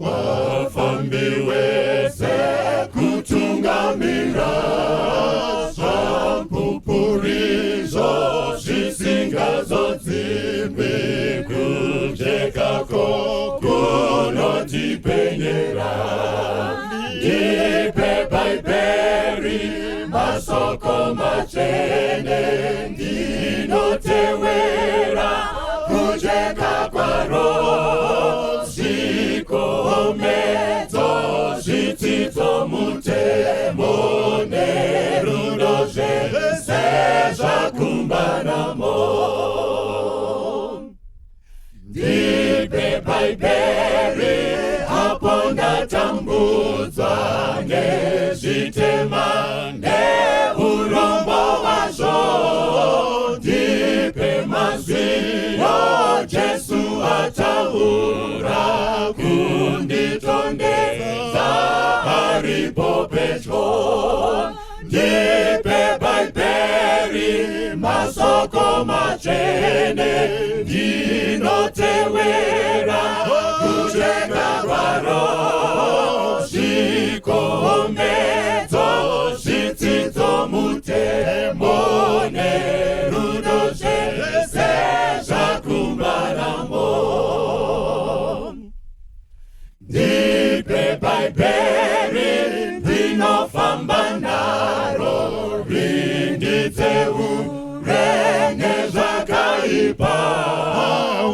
Vafambi wese kutungamira, zvamupupurizo zvisingazodzimbi, kujekako kunotipenyera. Ndipe Bhaibheri, masoko matsvene, ndinotewera kujeka kwaro, zvikomedzo, zvitsidzo, mutemo nerudo, zvese zvakumbanamo. Ndipe Bhaibheri apo ndatambudzwa nezvitema neurombo hwazvo. Ndipe mazwi Jesu ataura kunditondedza aripo pedyo. Ndipe Bhaibheri, masoko matsvene, ndinotewera kujeka kwaro, zvikomedzo, zvitsidzo, mutemo nerudo, zvese zvakumbanamo. Ndipe Bhaibheri, ndinofamba naro, rinditseure nezvakaipa,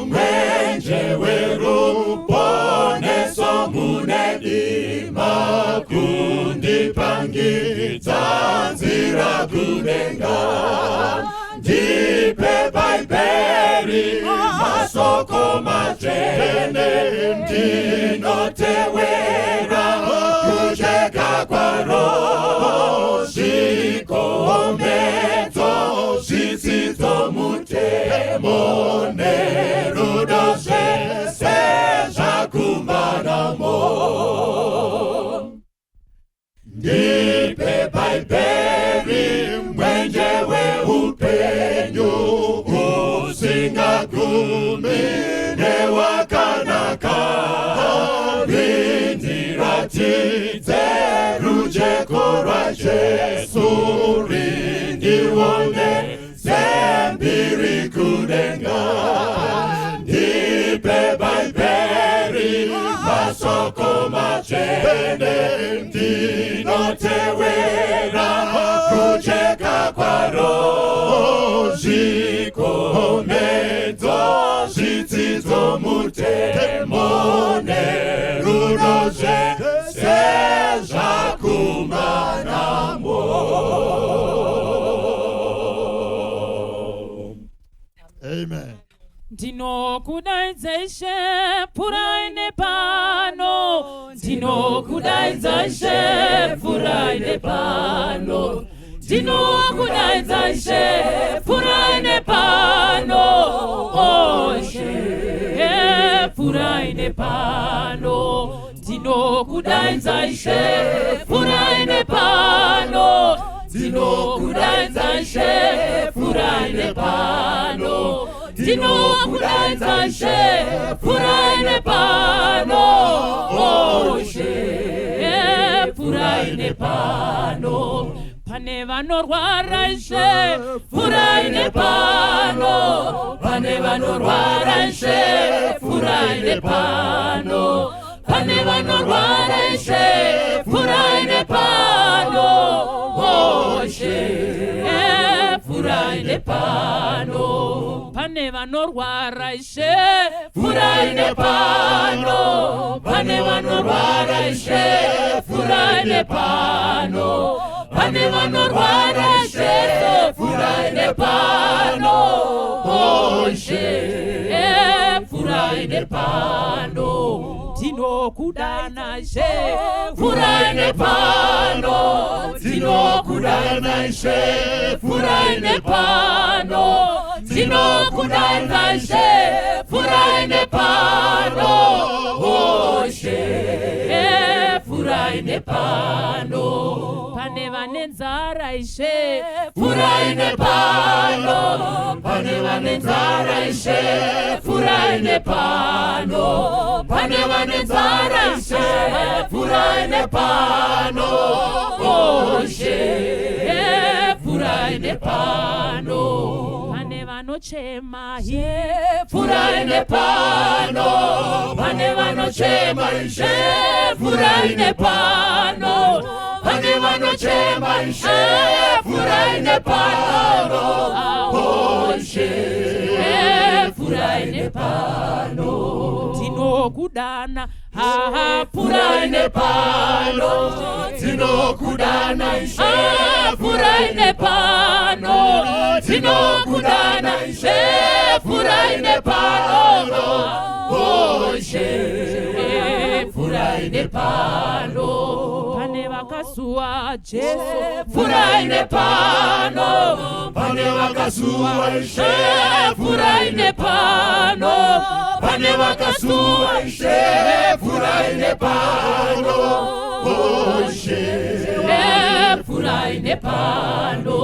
mwenje weruponeso mune dima, kundipangidza nzira kudenga. Ndipe Bhaibheri, masoko matsvene, ndinotewera kujeka kwaro, zvikomedzo, zvitsidzo, mutemo nerudo, zvese zvakumbanamo. Ndipe Bhaibheri, mwenje weupenyu usingagumi newakanaka, rindiratidze rujeko rwaJesu, rindione sembiri kudenga. Ndipe Bhaibheri, masoko matsvene, ndinotewera kujeka kwaro, zvikomedzo, zvitsidzo, mutemo nerudo, zvese zvakumbanamo. Amen. Ndinokudaidza Ishe, pfuurai nepano. Ndinokudaidza Ishe, pfuurai nepano. Ndinokudaidza Ishe, pfuurai nepano. Ishe, pfuurai nepano. Ndinokudaidza Ishe, pfuurai nepano. Ndinokudaidza Ishe, pfuurai nepano. Ndinokudaidza Ishe, pfuurai nepano. Ishe, pfuurai nepano. Pane vanorwara, Ishe, pfuurai nepano. Pane vanorwara, Ishe, pfuurai nepano. Pane vanorwara, Ishe, pfuurai nepano. Ishe, pfuurai nepano. Pane vanorwara, Ishe, pfuurai nepano. Pane vanorwara, Ishe, pfuurai nepano. Pane vanorwara, Ishe, pfuurai nepano. Ishe, pfuurai nepano. Tinokudana Ishe, pfuurai nepano. Tinokudana Ishe, pfuurai nepano. Tinokudana Ishe, pfuurai nepano. Ishe, pfuurai nepano. Pane vane nzara. nzara Ishe, Pfuurai nepano, pane vane nzara Ishe, pfuurai nepano, pane vane nzara Ishe, pfuurai nepano, oh Ishe, pfuurai nepano. Pane vanochema Ishe, Pfuurai nepano, pane vanochema Ishe, pfuurai nepano, pane vanochema Ishe, pfuurai nepano, oh Ishe, pfuurai nepano. Tinokudana ha. Pfuurai nepano, tinokudana Ishe, Pfuurai nepano, tinokudana Ishe, pfuurai nepano, oh Ishe, pfuurai nepano. Pane vakasuwa Jesu, Pfuurai nepano, pane vakasuwa Ishe, pfuurai nepano, pane vakasuwa Ishe, pfuurai nepano, oh Ishe, pfuurai nepano.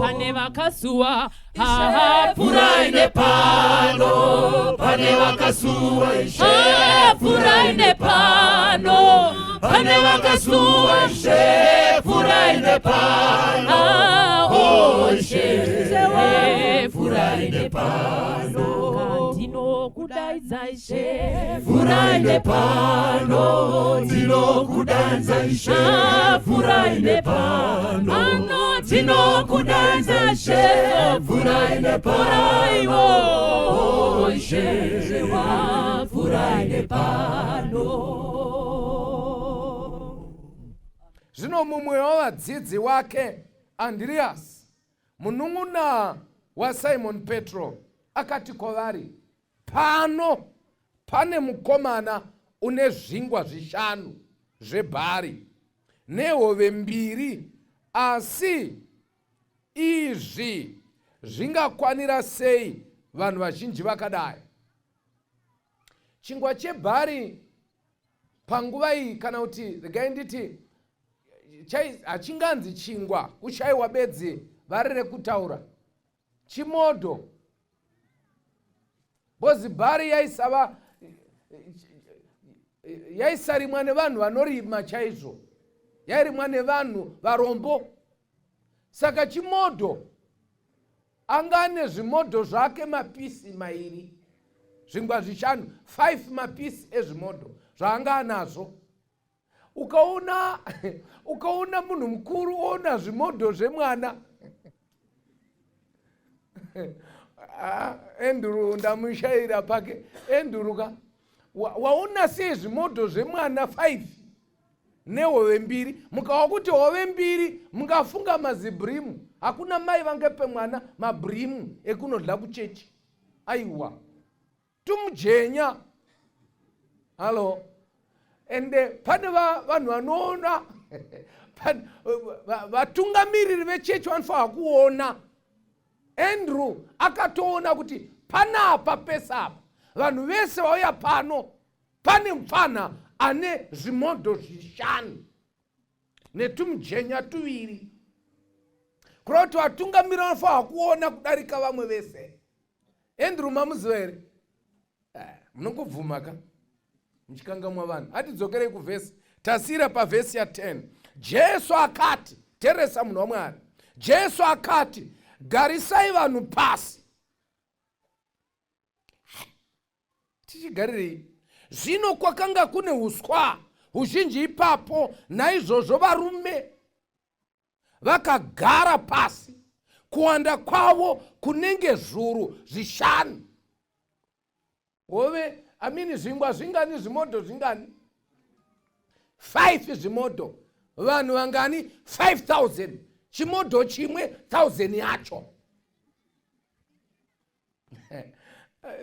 Pane vakasuwa ha. Pfuurai nepano, pane vakasuwa Ishe, Pfuurai nepano, pane vakasuwa Ishe, pfuurai nepano, oh Ishe, pfuurai nepano. Ndinokudaidza Ishe, Pfuurai nepano, ndinokudaidza Ishe, pfuurai nepano, Ano. Ndinokudaidza Ishe, pfuurai nepano, oh Ishe, pfuurai nepano. Zvino mumwe wavadzidzi wake, Andiriasi, munun'una waSimoni Petro, akati kwavari, "Pano pane mukomana une zvingwa 5 zvebhari nehove 2, asi izvi zvingakwanira sei vanhu vazhinji vakadai?" Chingwa chebhari panguva iyi, kana kuti regai nditi hachinganzi chingwa, kushayiwa bedzi vari rekutaura chimodho, because bhari yaisava, yaisarimwa nevanhu vanorima chaizvo, yairimwa nevanhu varombo. Saka chimodho, anga ane zvimodho zvake mapisi 2, zvingwa 5, 5 mapisi ezvimodho zvaanga anazvo. Ukaona munhu mukuru oona zvimodho zvemwana. Ah, Andrew ndamushayira pake. Andrew ka, waona sei zvimodho zvemwana 5 nehove 2? Mukawa kuti hove 2, mungafunga mazibhurimu. Hakuna mai vangepe mwana mabhurimu ekunodya kuchechi, aiwa, tumujenya. Hallo, ende pane vanhu vanoona, vatungamiriri vechechi vanofanira kuona. Andrew akatoona kuti panapa pesapa vanhu vese vauya pano, pane mupfana ane zvimodho 5 netumujenya 2, kureva kuti vatungamiriri vanofanira kuona kudarika vamwe vese. Andrew mamuziva here? Munongobvuma ka muchikangamwa vanhu. Hatidzokerei kuvhesi, tasiyira pavhesi ya10. Jesu akati, teresa munhu waMwari, Jesu akati, "Garisai vanhu pasi." Tichigarirei? Zvino kwakanga kune uswa huzhinji ipapo, naizvozvo varume vakagara pasi, kuwanda kwavo kunenge 5,000. Hove amini, zvingwa zvingani? Zvimodho zvingani? 5 zvimodho. Vanhu vangani? 5000. Chimodho chimwe 1000 yacho.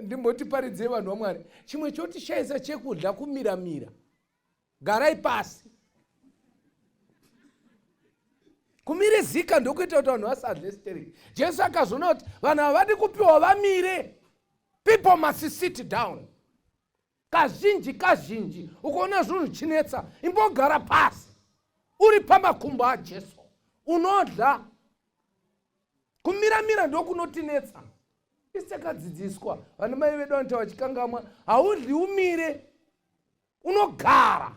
Ndimboti paridzei vanhu vaMwari, chimwe chotishayisa chekudya kumiramira. Garai pasi. Kumirizika ndokuita kuti vanhu vasadle stereki. Jesu akazoona kuti vanhu havadi kupiwa vamire. People must sit down. Kazhinji kazhinji ukaona zvinhu zvichinetsa, imbogara pasi uri pamakumbo aJesu. Unodla. Kumiramira ndokunotinetsa. Isi takadzidziswa vana mai vedu vanoita vachikangamwa, haudli umire, unogara.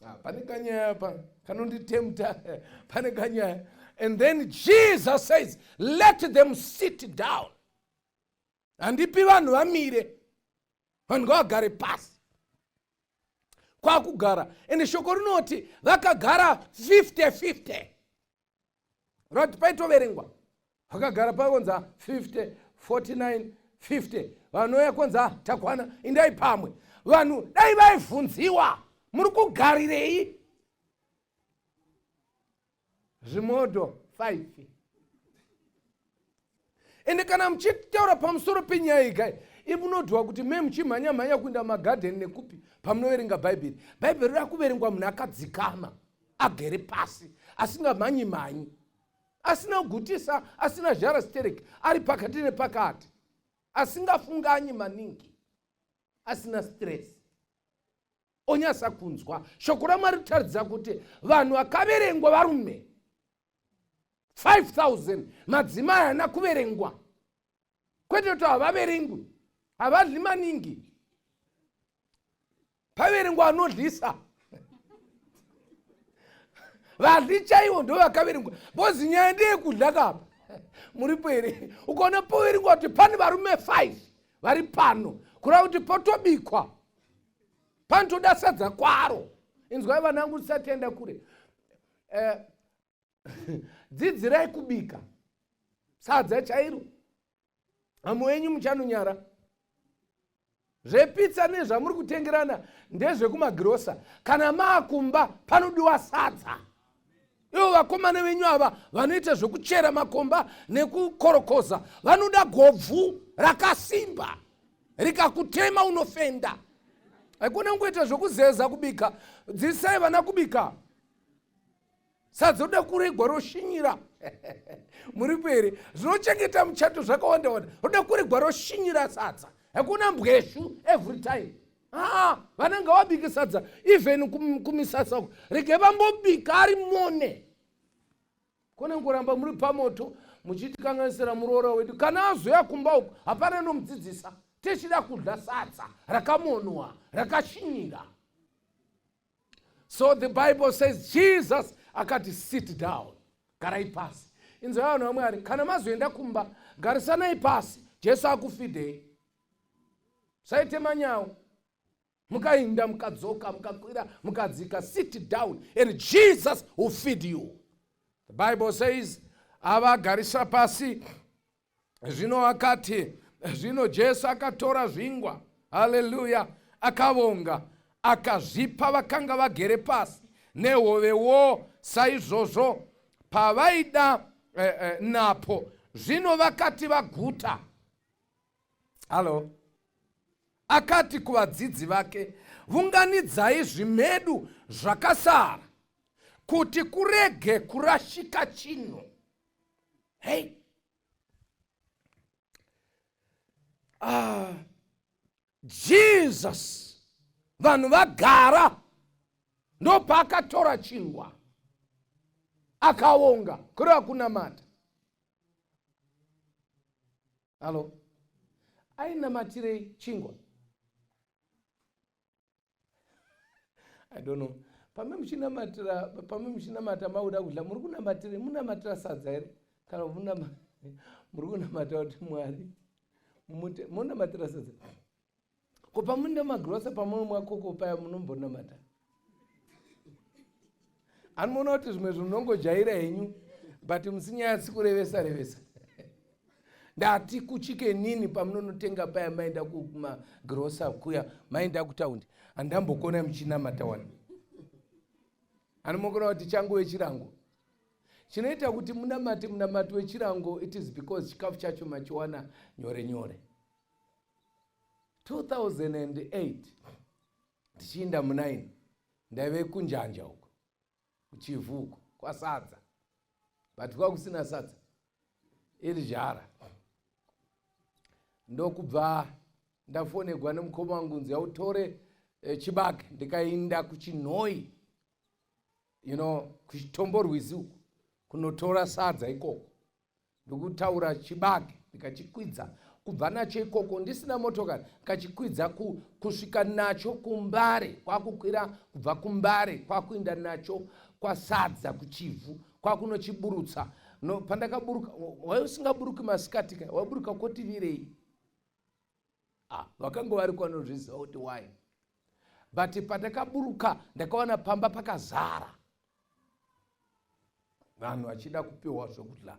Ah, pane kanyaya pa kanonditempta, pane kanyaya. And then Jesus says, "Let them sit down." Handipi vanhu vamire, vanhu ngavagare pasi. Kwakugara, ende shoko rinoti vakagara 50 50. Rati paitoverengwa, vakagara pakonza 50 49 50. Vanouya konza takwana, indai pamwe. Vanhu dai vaivhunziwa, muri kugarirei? Zvimodo 5. Ende kana muchitaura pamusoro penyaya iyi kai, imunodhwa kuti me muchimhanya mhanya kuenda mumagadheni nekupi pamunoverenga Bhaibheri. Bhaibheri rida kuverengwa munhu akadzikama, agere pasi, asingamhanyi mhanyi, asina kugutisa, asina zhara sterek, ari pakati nepakati, asingafunganyi maningi, asina stress, onyasa kunzwa shoko raMwari. Kutaridza kuti vanhu vakaverengwa varume 5000, madzimai haana kuverengwa. Kwete kuti havaverengwi, havadli maningi. Paverengwa anodlisa, vadli chaivo ndo vakaverengwa, because nyaya ndeyekudla kapa. Muripo here? Ukaona poverengwa kuti pane varume 5 vari pano, kureva kuti potobikwa, panotoda sadza kwaro. Inzwai vanangu, tisatienda kure. Dzidzirai kubika sadza chairo. Vamwe wenyu muchanonyara. Zvepizza nezvamuri kutengerana ndezvekumagirosa. Kana maakumba panodiwa sadza. Ivo vakomana venyu ava vanoita zvekuchera makomba nekukorokoza vanoda gobvu rakasimba, rikakutema unofenda. Haikona kungoita zvekuzeza kubika. Dzidzisai vana kubika sadza, roda kuregwa roshinyira. Muripo here? Zvinochengeta muchato zvakawanda wanda. Roda kuregwa roshinyira sadza, hakuna mbweshu every time. Aa, vanenge vabike sadza even kumisasa uko, rege vambobika ari mone. Kone ngoramba muri pamoto muchitikanganisira muroora wedu. Kana azoya kumba uko, hapana nomudzidzisa. Tichida kudya sadza rakamonwa, rakashinyira. So the Bible says Jesus akati, "Sit down," garai pasi. Inzwai vanhu vaMwari, kana mazoenda kumba, garisanai pasi, Jesu akufidhei. Saite manyawo mukainda, mukadzoka, mukakwira, mukadzika. Sit down and Jesus will feed you. The Bible says avagarisa pasi, zvino akati, zvino Jesu akatora zvingwa, haleluya, akavonga, akazvipa vakanga vagere pasi, nehovewo saizvozvo pavaida napo. Zvino vakati vaguta, halo, akati kuvadzidzi vake, "Vunganidzai zvimedu zvakasara kuti kurege kurashika chinhu." Hei, ah, Jesus, vanhu vagara, ndopaakatora chingwa akavonga, kureva kunamata. Halo, ainamatirei chingwa? I don't know. Pamwe muchinamatira, pamwe muchinamata mauda kudya. Muri kunamatirei? Munamatira sadza here, kana muri kunamata kuti Mwari munamatira sadza? Ko pamunoenda magrosa, pamunomwa koko paya, munombonamata? Anomuona kuti zvimwe zvinongojaira henyu, but musinyatsi kurevesa revesa. Ndati kuchikenini, pamunonotenga paya, maenda kumagrosa kuya, maenda kutaundi, handambokona muchinamata wani. Anomokona kuti changuve chirango chinoita kuti munamate munamato wechirango. It is because chikafu chacho machiwana nyore nyore. 2008 ndichiinda mu9, ndaive kunjanja uko, kuChivhu uko kwasadza, but kwakusina sadza, iri zhara. Ndokubva ndafonegwa nemukoma wangu, nzi yautore chibage. Ndikainda kuChinhoi. You know, kuchitomborwizi uku kunotora sadza ikoko, ndikutaura chibage, ndikachikwidza kubva nacho ikoko ndisina motokari, ndikachikwidza kusvika nacho kuMbare, kwakukwira kubva kuMbare kwakuinda nacho kwaSadza kuChivhu, kwakunochiburutsa. No, pandakaburuka, wai usingaburuki masikati ka, waiburuka kotivirei? Ah, vakanga vari kwanozviziva kuti why, but pandakaburuka ndakawana pamba pakazara vanhu vachida kupiwa zvokudya.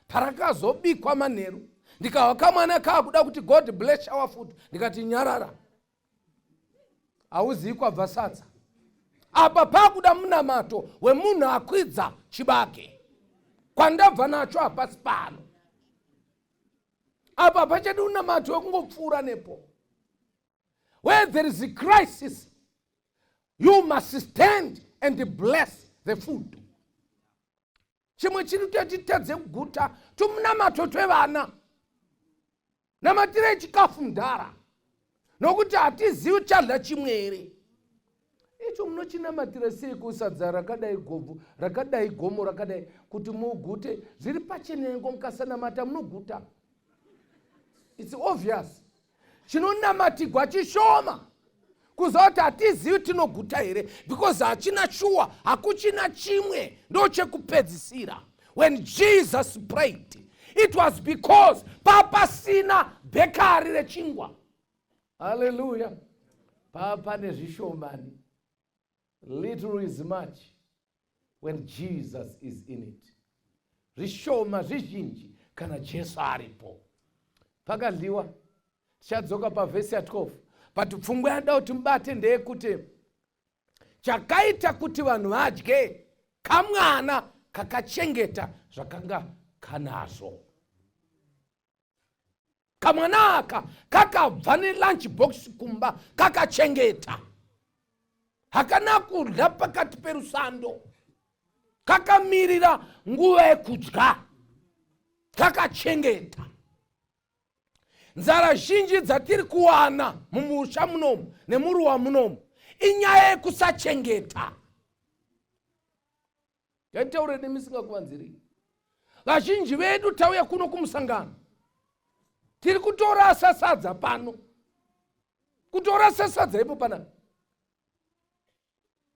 Parakazobikwa manheru, ndikahwa kamwana kaakuda kuti, "God bless our food." Ndikati, "Nyarara, hauzivi kwabva sadza apa." Paakuda munamato wemunhu akwidza chibage. Kwandabva nacho hapasi pano apa, pachadi unamato wekungopfuura nepo. Where there is a crisis, you must stand and bless the food. Chimwe chiri kutotitadze kuguta tumunamato twevana. Namatirei chikafu mudhara, nokuti hatizivi chadya chimwe here icho. Munochinamatira sei kusadza rakadai, gobvu rakadai, gomo rakadai, kuti mugute? Zviri pachenengo, mukasanamata munoguta. It's obvious. Chinonamatigwa chishoma, kuziva kuti hatizivi tinoguta here, because hachina shuwa, hakuchina chimwe, ndo chekupedzisira. When Jesus prayed, it was because papasina bhekari rechingwa. Haleluya! Papane zvishomani. Little is much when Jesus is in it. Zvishoma zvizhinji kana Jesu aripo. Pakadliwa. Tichadzoka pavhesi ya12, but pfungwa yada kuti mubate ndeyekuti chakaita kuti vanhu vadye, kamwana kakachengeta zvakanga kanazvo. Kamwana aka kakabva nelunch box kumba, kakachengeta, hakana kudya pakati perusando, kakamirira nguva yekudya, kakachengeta. Nzara zhinji dzatiri kuwana mumusha munomu nemuruwa munomu inyaya yekusachengeta. Ngatitaure nemisingakuvanzirei. Vazhinji vedu tauya kuno kumusangano, tiri kutorasa sadza pano, kutorasa sadza ipo panapa,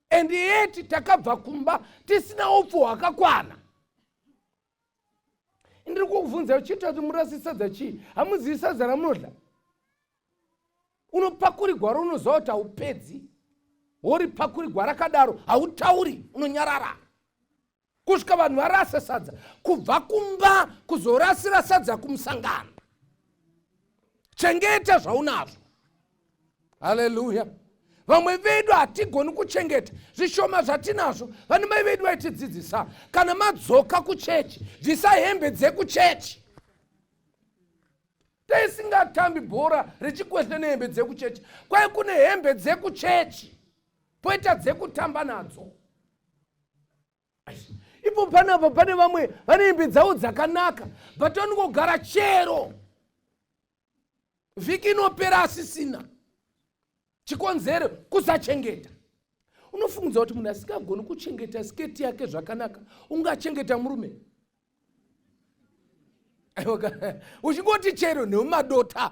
and yet takabva kumba tisina upfu hwakakwana. Ndiri kukubvunza, uchiita kuti murasi sadza chii? Hamuzivi sadza ramunodla. Unopakurigwa raunoziva kuti haupedzi, woripakurigwa rakadaro, hautauri, unonyarara kusvika vanhu varasa sadza. Kubva kumba kuzorasira sadza kumusangano. Chengeta zvaunazvo. Haleluya! Vamwe vedu hatigoni kuchengeta zvishoma zvatinazvo. Vane mai vedu vaitidzidzisa, kana madzoka kuchechi, bvisa hembe dzekuchechi. Taisingatambi bhora rechikweshe nehembe dzekuchechi. Kwai kune hembe dzekuchechi, poita dzekutamba nadzo. Ipo panapa pane vamwe vane hembe dzavo dzakanaka, but vanongogara chero vhiki inopera asisina. Chikonzero kusachengeta. Unofungudza kuti munhu asingagoni kuchengeta sketi yake zvakanaka ungachengeta murume? Aiwaka, uchingoti chero nemumadota.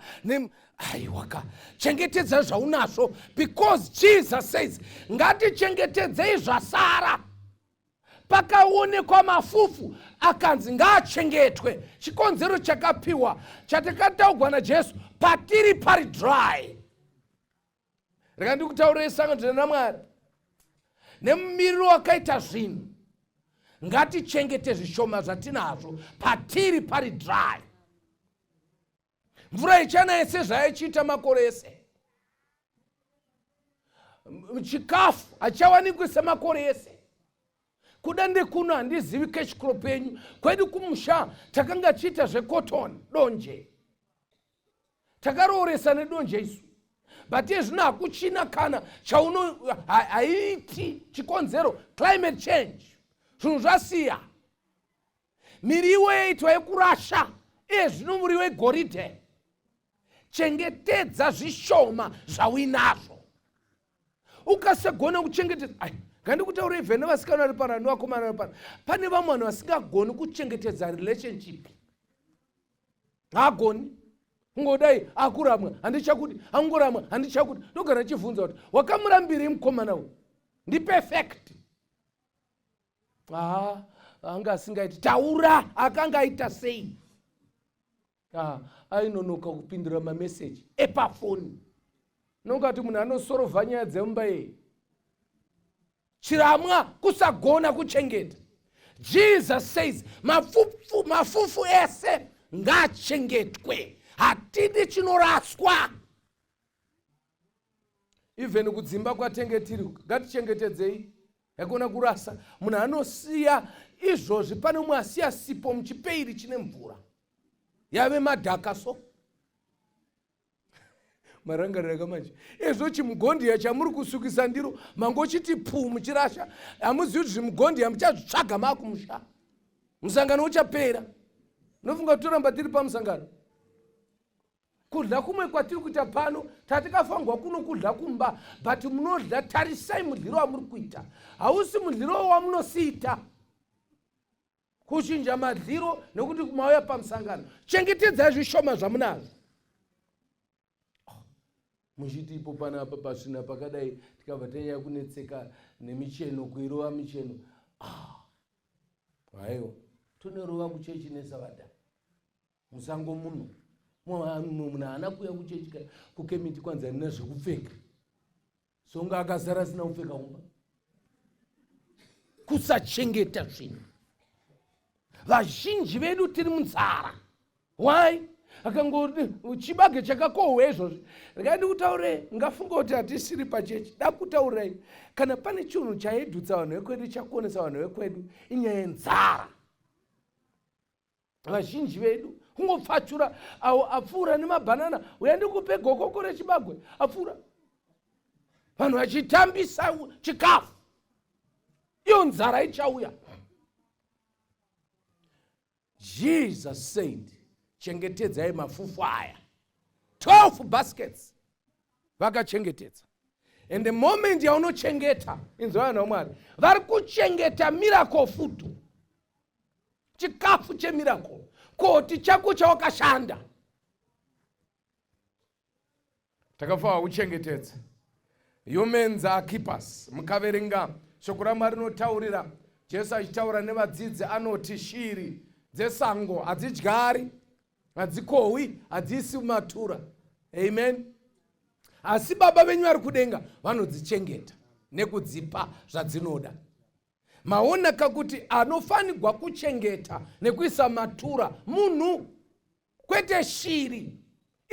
Aiwaka, chengetedza zvaunazvo, because Jesus says ngatichengetedzei zvasara. Pakaonekwa mafufu, akanzi ngaachengetwe. Chikonzero chakapiwa chatakataugwa naJesu, patiri pari dry. Rega ndikutaurei, sangano naMwari, nemumiriro wakaita zvinhu, ngatichengete zvishoma zvatinazvo. Patiri pari dry, mvura ichanaya sezvaichiita makore ese, chikafu hachichawanikwi semakore ese. Kuda ndekuno, handizivi cash crop yenyu. Kwedu kumusha takanga chiita zvecotton, donje, takarooresa nedonje isu, but ezvino hakuchina kana chauno, haiti. Chikonzero climate change, zvinhu zvasiya. Miriwo yaitwa yekurasha, iye zvino muriwo yegoridhe. Chengetedza zvishoma zvauinazvo. Ukasagona kuchengetedza, ai, ngandikutaurei, vhene vasikana vari pano nevakomana vari pano, pane vamwe vanhu vasingagoni kuchengetedza relationship. Haagoni. Kungodai akuramwa, handichakuti, angoramwa, handichakuti. Ndogara ndichibvunza kuti wakamurambirei mukomana uyu? Ndiperfect? Haa, anga asingaiti. Taura, akanga aita sei? Ainonoka kupindura mameseji epafoni. Nongati munhu anosorovha nyaya dzemumba yei. Chiramwa kusagona kuchengeta. Jesus says mafufu, mafufu ese ngaachengetwe, hatidi chinoraswa. Even kudzimba kwatenge tiri, ngatichengetedzei, yakona kurasa. Munhu anosiya izvozvi, pane umwe asiya sipo muchipeiri chine mvura, yave madhaka. So marangarira manje ezvo chimugondiya chamuri kusukisa ndiro, mangochiti pu muchirasha. Hamuzivi kuti zvimugondiya muchazvitsvaga maakumusha. Musangano uchapera, nofunga kuti toramba tiri pamusangano. Kudya kumwe kwatiri kuita pano, tatikafangwa kuno kudya kumba, but munodya. Tarisai mudyiro wamuri kuita, hausi mudyiro wamunosiita. Kuchinja madyiro nekuti mauya pamusangano. Chengetedzai zvishoma zvamunazvo. Muchiti ipo panapa pasvina pakadai, tikabva tanyanya kunetseka nemicheno, kuirova micheno. Ah, haiwa, tonerova kuchechi nesavadha. Musango muno munhu haana kuuya kuchechi kukemiti kwanzi handina zvekupfeka. Songa akazara asina kupfeka kumba. Kusachengeta zvinhu. Vazhinji vedu tiri munzara. Why? Akangoti chibage chakakohwa izvozvi. Regai ndikutaurei, ngafunga kuti hatisiri pachechi. Da kutaurirai, kana pane chinhu chaidhutsa vanhu vekwedu, chakonesa vanhu vekwedu, inyaya yenzara. Vazhinji vedu kungopfachura awo apfuura nemabhanana, uya ndikupe gokoko rechibagwe. Apfuura vanhu vachitambisa chikafu, iyo nzara ichauya. Jesus said, chengetedzai mafufu aya. 12 baskets vakachengetedza. And the moment yaunochengeta, inzwa vanhu vaMwari, vari kuchengeta miracle food, chikafu chemiracle, koti chako chawakashanda, takafanwa kuchengetedza. Humans are keepers. Mukaverenga shoko raMwari rinotaurira, Jesu achitaura nevadzidzi anoti shiri dzesango hadzidyari, hadzikohwi, hadziisi mumatura. Amen. Asi Baba venyu vari kudenga vanodzichengeta nekudzipa zvadzinoda. Maona kakuti anofanirwa kuchengeta nekuisa matura munhu, kwete shiri.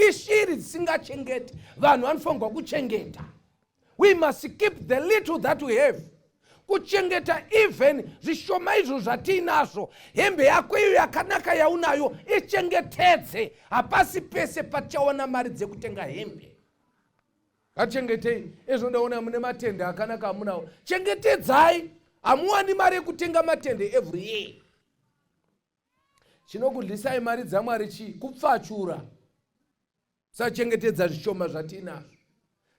Ishiri dzisingachengeti. Vanhu vanofanirwa kuchengeta. We must keep the little that we have. Kuchengeta even zvishoma izvo zvatiinazvo. Hembe yako iyo yakanaka yaunayo, ichengetedze. Hapasi pese patichawana mari dzekutenga hembe. Ngachengetei. Izvo ndaona mune matende akanaka amunawo, chengetedzai. Hamuwani mari yekutenga matende every year. Chinokudlisai mari dzaMwari chii? Kupfachura, sachengetedza zvishoma zvatinazvo.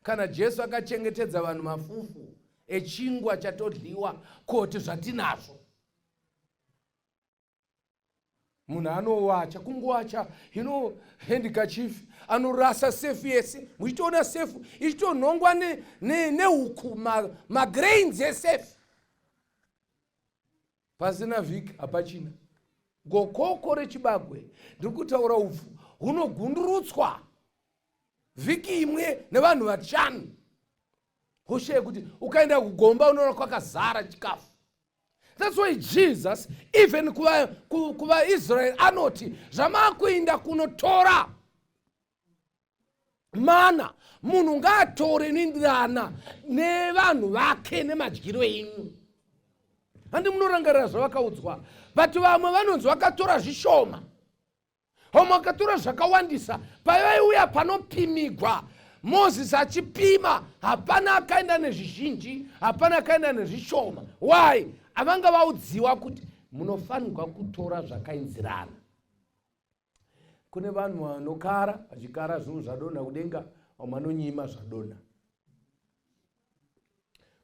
Kana Jesu akachengetedza vanhu mafufu echingwa chatodyiwa, koti zvatinazvo. Munhu anowacha, kungowacha handkerchief, anorasa sefu yese. Muchitoona sefu ichitonhongwa nehuku, magrains esefu. Pasina vhiki hapachina gokoko rechibagwe. Ndiri kutaura upfu hunogundurutswa vhiki imwe nevanhu vashanu. Hosha yekuti ukaenda kugomba unoona kwakazara chikafu. That's why Jesus, even kuvaIsraeri anoti, zvamakuinda kunotora mana, munhu ngaatore inoenderana nevanhu vake nemadyiro enyu. Handi munorangarira zvavakaudzwa? But vamwe vanonzi vakatora zvishoma, vamwe vakatora zvakawandisa. Pavaiuya panopimigwa, Mozisi achipima, hapana akaenda nezvizhinji, hapana akaenda nezvishoma. Why? Avanga vaudziwa kuti munofanirwa kutora zvakainzirana. Kune vanhu vanokara, vachikara zvinhu zvadonha kudenga, vamwe vanonyima zvadonha.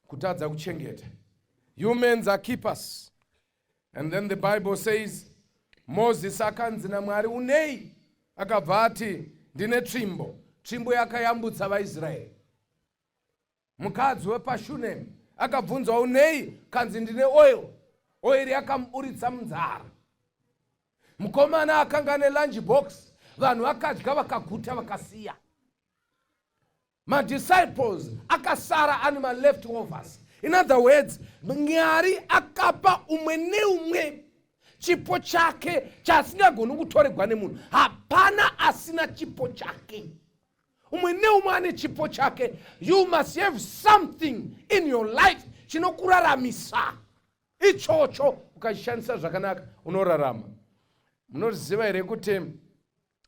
Kutadza kuchengeta. Humans are keepers. And then the Bible says Moses akanzi naMwari unei? Akabva ati ndine tsvimbo. Tsvimbo yakayambutsa vaIsraeri. Mukadzi wepaShunem akabvunzwa unei? Kanzi ndine oil. Oil yakamuburitsa munzara. Mukomana akanga ane lunch box, vanhu vakadya vakaguta vakasiya. Madisciples akasara ane maleftovers. In other words, Mwari akapa umwe neumwe chipo chake chaasingagoni kutoregwa nemunhu. Hapana asina chipo chake. Umwe neumwe ane chipo chake. You must have something in your life chinokuraramisa. Ichocho ukachishandisa zvakanaka unorarama. Munoziva here kuti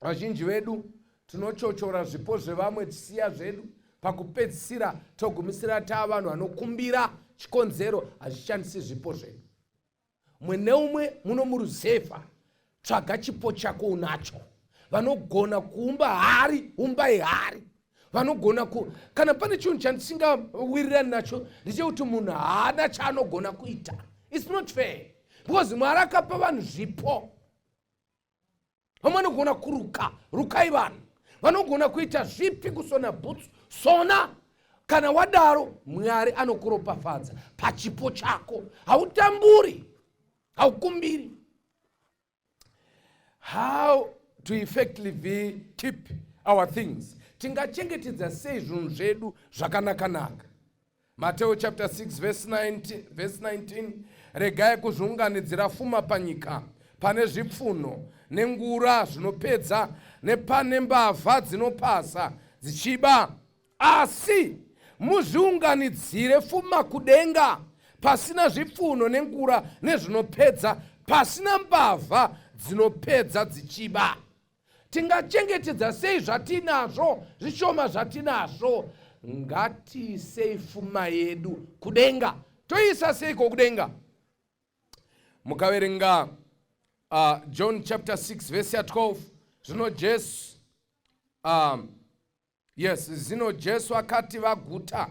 vazhinji vedu tinochochora zvipo zvevamwe tisiya zvedu, pakupedzisira togumisira taa vanhu vanokumbira chikonzero hazvishandisi zvipo zvedu. Mumwe neumwe muno muruzevha, tsvaga chipo chako unacho. Vanogona kuumba hari, umbai hari. Vanogona ku kana pane chinhu chandisingawirirani nacho ndechekuti munhu haana chaanogona kuita. It's not fair because Mwari akapa vanhu zvipo. Vamwe vanogona kuruka, rukai vanhu. Vanogona kuita zvipi, kusona bhutsu, sona. Kana wadaro Mwari anokuropafadza pachipo chako. Hautamburi, haukumbiri. How to effectively keep our things? Tingachengetedza sei zvinhu zvedu zvakanaka-naka? Mateo chapter 6 verse 19, verse 19, regai kuzviunganidzira fuma panyika, pane zvipfunho nengura zvinopedza, nepane mbavha dzinopasa dzichiba, asi muzviunganidzire fuma kudenga, pasina zvipfunho nengura nezvinopedza, pasina mbavha dzinopedza dzichiba. Tingachengetedza sei zvatinazvo, zvishoma zvatinazvo? Ngatiisei fuma yedu kudenga. Toisa seiko kudenga? Mukaverenga John chapter 6 verse 12, zvino Jesu yes, zvino Jesu akati vaguta,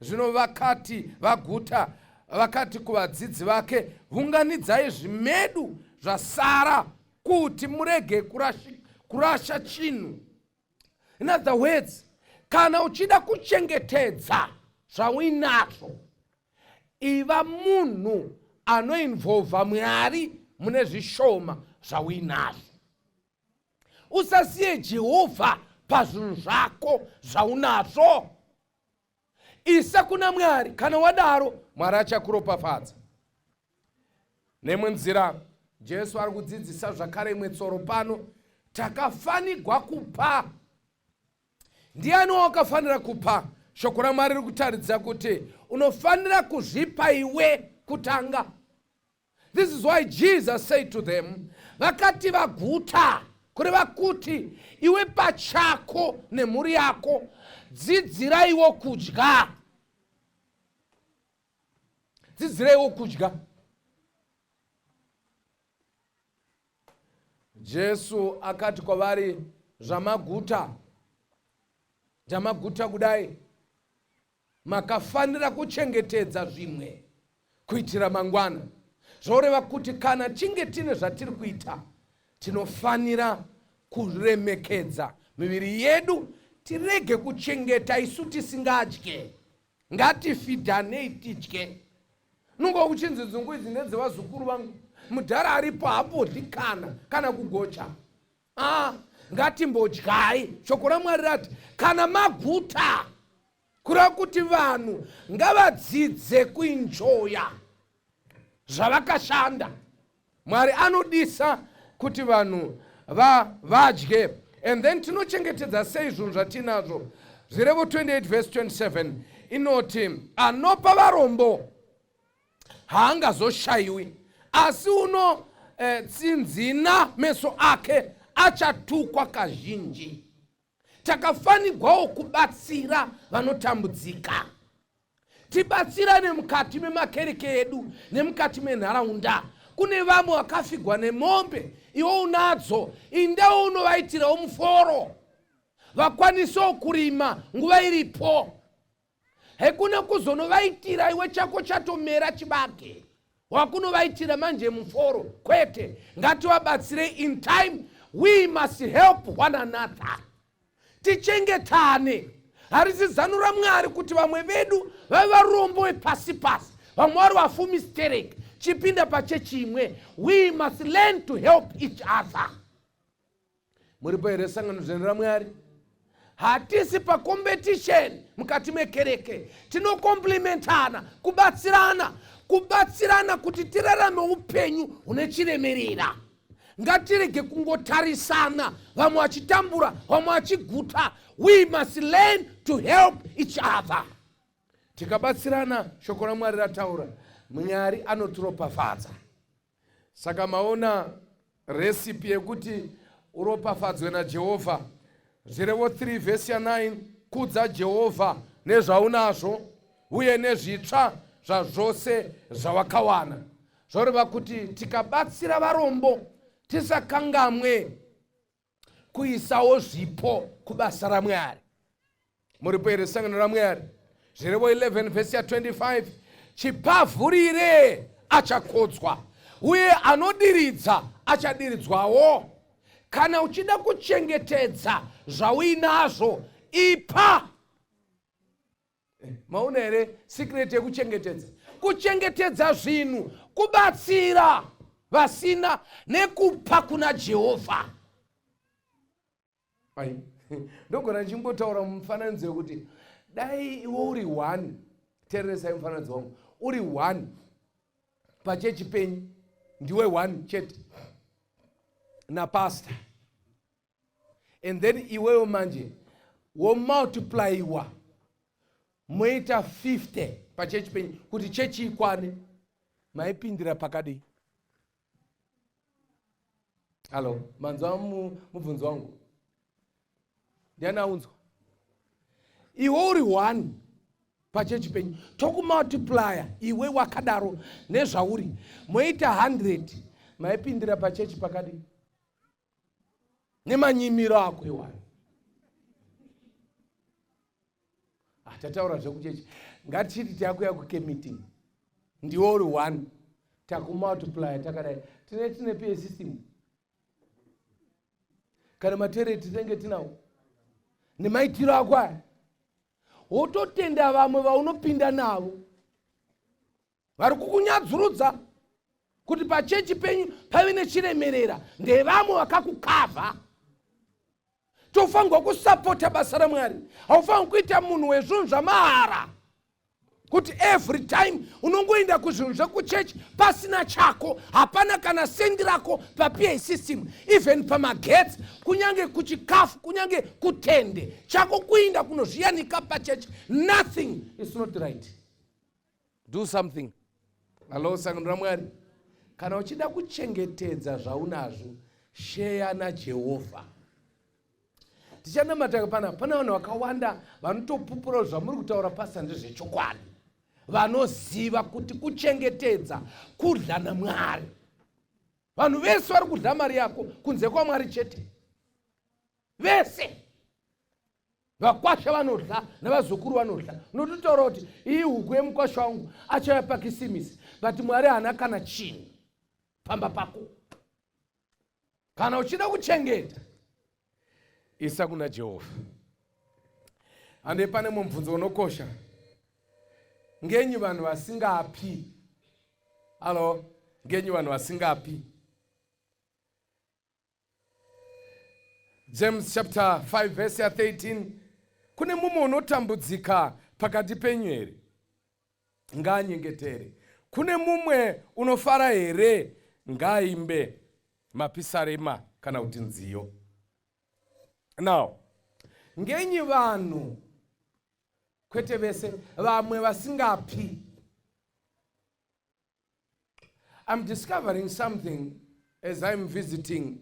zvino vakati vaguta, vakati kuvadzidzi vake, vunganidzai zvimedu zvasara kuti murege kurasha chinhu. In other words, kana uchida kuchengetedza zvauinazvo, iva munhu anoinvolva Mwari mune zvishoma zvauinazvo. Usasiye Jehovha pazvinhu zvako zvaunazvo. Isa kuna Mwari. Kana wadaro, Mwari achakuropafadza. Nemwe nzira, Jesu ari kudzidzisa zvakare imwe tsoro pano. Takafanigwa kupa. Ndiani wakafanira kupa? Shoko raMwari riri kutaridza kuti unofanira kuzvipa iwe kutanga. This is why Jesus said to them, vakati vaguta, kureva kuti iwe pachako nemhuri yako dzidziraiwo kudya. Dzidziraiwo kudya. Jesu akati kwavari, zvamaguta, zvamaguta kudai, makafanira kuchengetedza zvimwe kuitira mangwana. Zvoreva kuti kana chinge tine zvatiri kuita, tinofanira kuremekedza miviri yedu, tirege kuchengeta isu tisingadye. Ngatifidhanei tidye. Nungo uchinzi nzungu idzi ndedzevazukuru vangu, mudhara aripo hambodyi kana kugocha. Ngatimbodyai. Shoko raMwari rati kana maguta, kureva kuti vanhu ngavadzidze kuenjoya zvavakashanda. Mwari anodisa kuti vanhu vadye. And then tinochengetedza sei zvinhu zvatinazvo? Zvirevo 28 verse 27 inoti, anopa varombo haangazoshayiwi, asi uno tsinzina meso ake achatukwa kazhinji. Takafanirwawo kubatsira vanotambudzika. Tibatsirane mukati memakereke edu nemukati menharaunda. Kune vamwe vakafigwa nemombe, iwe unadzo, indawo unovaitirawo muforo, vakwanisewo kurima nguva iripo. Haikuna kuzonovaitira iwe chako chatomera chibage, wakunovaitira manje muforo. Kwete, ngativabatsire in time. We must help one another, tichengetane. Harisi zano raMwari kuti vamwe vedu vave varombo vepasi pasi, vamwe vari vafumi sterek. Chipinda pachechi imwe. We must learn to help each other. Muripo here, sangano dzvene raMwari? Hatisi pacompetition mukati mekereke. Tinokomplimentana, kubatsirana, kubatsirana kuti tirarame upenyu hune chiremerera. Ngatirege kungotarisana, vamwe vachitambura, vamwe vachiguta. We must learn to help each other. Tikabatsirana, shoko raMwari rataura, Mwari anotiropafadza. Saka maona recipe yekuti uropafadzwe naJehovha. Zvirevo 3 vhesi ya9: kudza Jehovha nezvaunazvo, uye nezvitsva zvazvose zvawakawana. Zvoreva kuti tikabatsira varombo, tisakangamwe kuisawo zvipo kubasa raMwari. Muripo here, sangano raMwari? Zvirevo 11 vhesi ya25: chipavhurire achakodzwa, uye anodiridza achadiridzwawo. Kana uchida kuchengetedza zvauinazvo, ipa. Maona here secret yekuchengetedza? Kuchengetedza zvinhu kubatsira vasina nekupa kuna Jehovha. Ai, ndogona ndichingotaura mufananidzo wekuti dai iwe uri one, teereresai mufananidzo wangu, uri one pachechi penyu, ndiwe one chete napastor, and then iwewo manje womultiplyiwa, moita 50 pachechi penyu kuti chechi ikwane, maipindira pakadii? Hallo, manzwa mubvunzo wangu? Ndiani aunzwa? Iwe uri one pachechi penyu, tokumultiplya iwe wakadaro nezvauri, moita 100, maipindira pachechi pakadii nemanyimiro ako iwayo? Ah, tataura zvekuchechi, ngatichiti takuya kucamp meeting, ndiwe uri one, takumultiplya takadai, tine PA system kana matereti tinenge tinawo nemaitiro ako aya, wototenda vamwe vaunopinda navo vari kukunyadzurudza kuti pachechi penyu pave nechiremerera, ndevamwe vakakukavha. Tofanirwa kusapota basa raMwari. Haufaniri kuita munhu wezvinhu zvamahara, kuti every time unongoenda kuzvinhu zvekuchechi pasina chako. Hapana kana sendi rako paPA system, even pamagetsi, kunyange kuchikafu, kunyange kutende chako, kuinda kunozviyanika pachechi, nothing is not right. Do something. Hallo, sangano raMwari. Kana uchida kuchengetedza zvaunazvo, sheya naJehovha. Tichanamata pana. Pane vanhu vakawanda vanotopupura zvamuri kutaura pasi ndezvechokwadi, vanoziva kuti kuchengetedza kudya naMwari. Vanhu vese vari kudya mari yako kunze kwaMwari chete. Vese vakwasha vanodya nevazukuru vanodya. Unototaura kuti iyi huku yemukwasha wangu, achauya paKisimisi, but Mwari haana kana chinhu pamba pako. Kana uchida kuchengeta, isa kuna Jehovha. Hande, pane mubvunzo unokosha: ngenyi vanhu vasingapi? Hallo, ngenyi vanhu vasingapi? James chapter 5 verse ya13: kune mumwe unotambudzika pakati penyu here? Ngaanyengetere. Kune mumwe unofara here? Ngaaimbe mapisarema kana kuti nziyo. Now, ngenyi vanhu, kwete vese, vamwe vasingapi? I'm discovering something as I'm visiting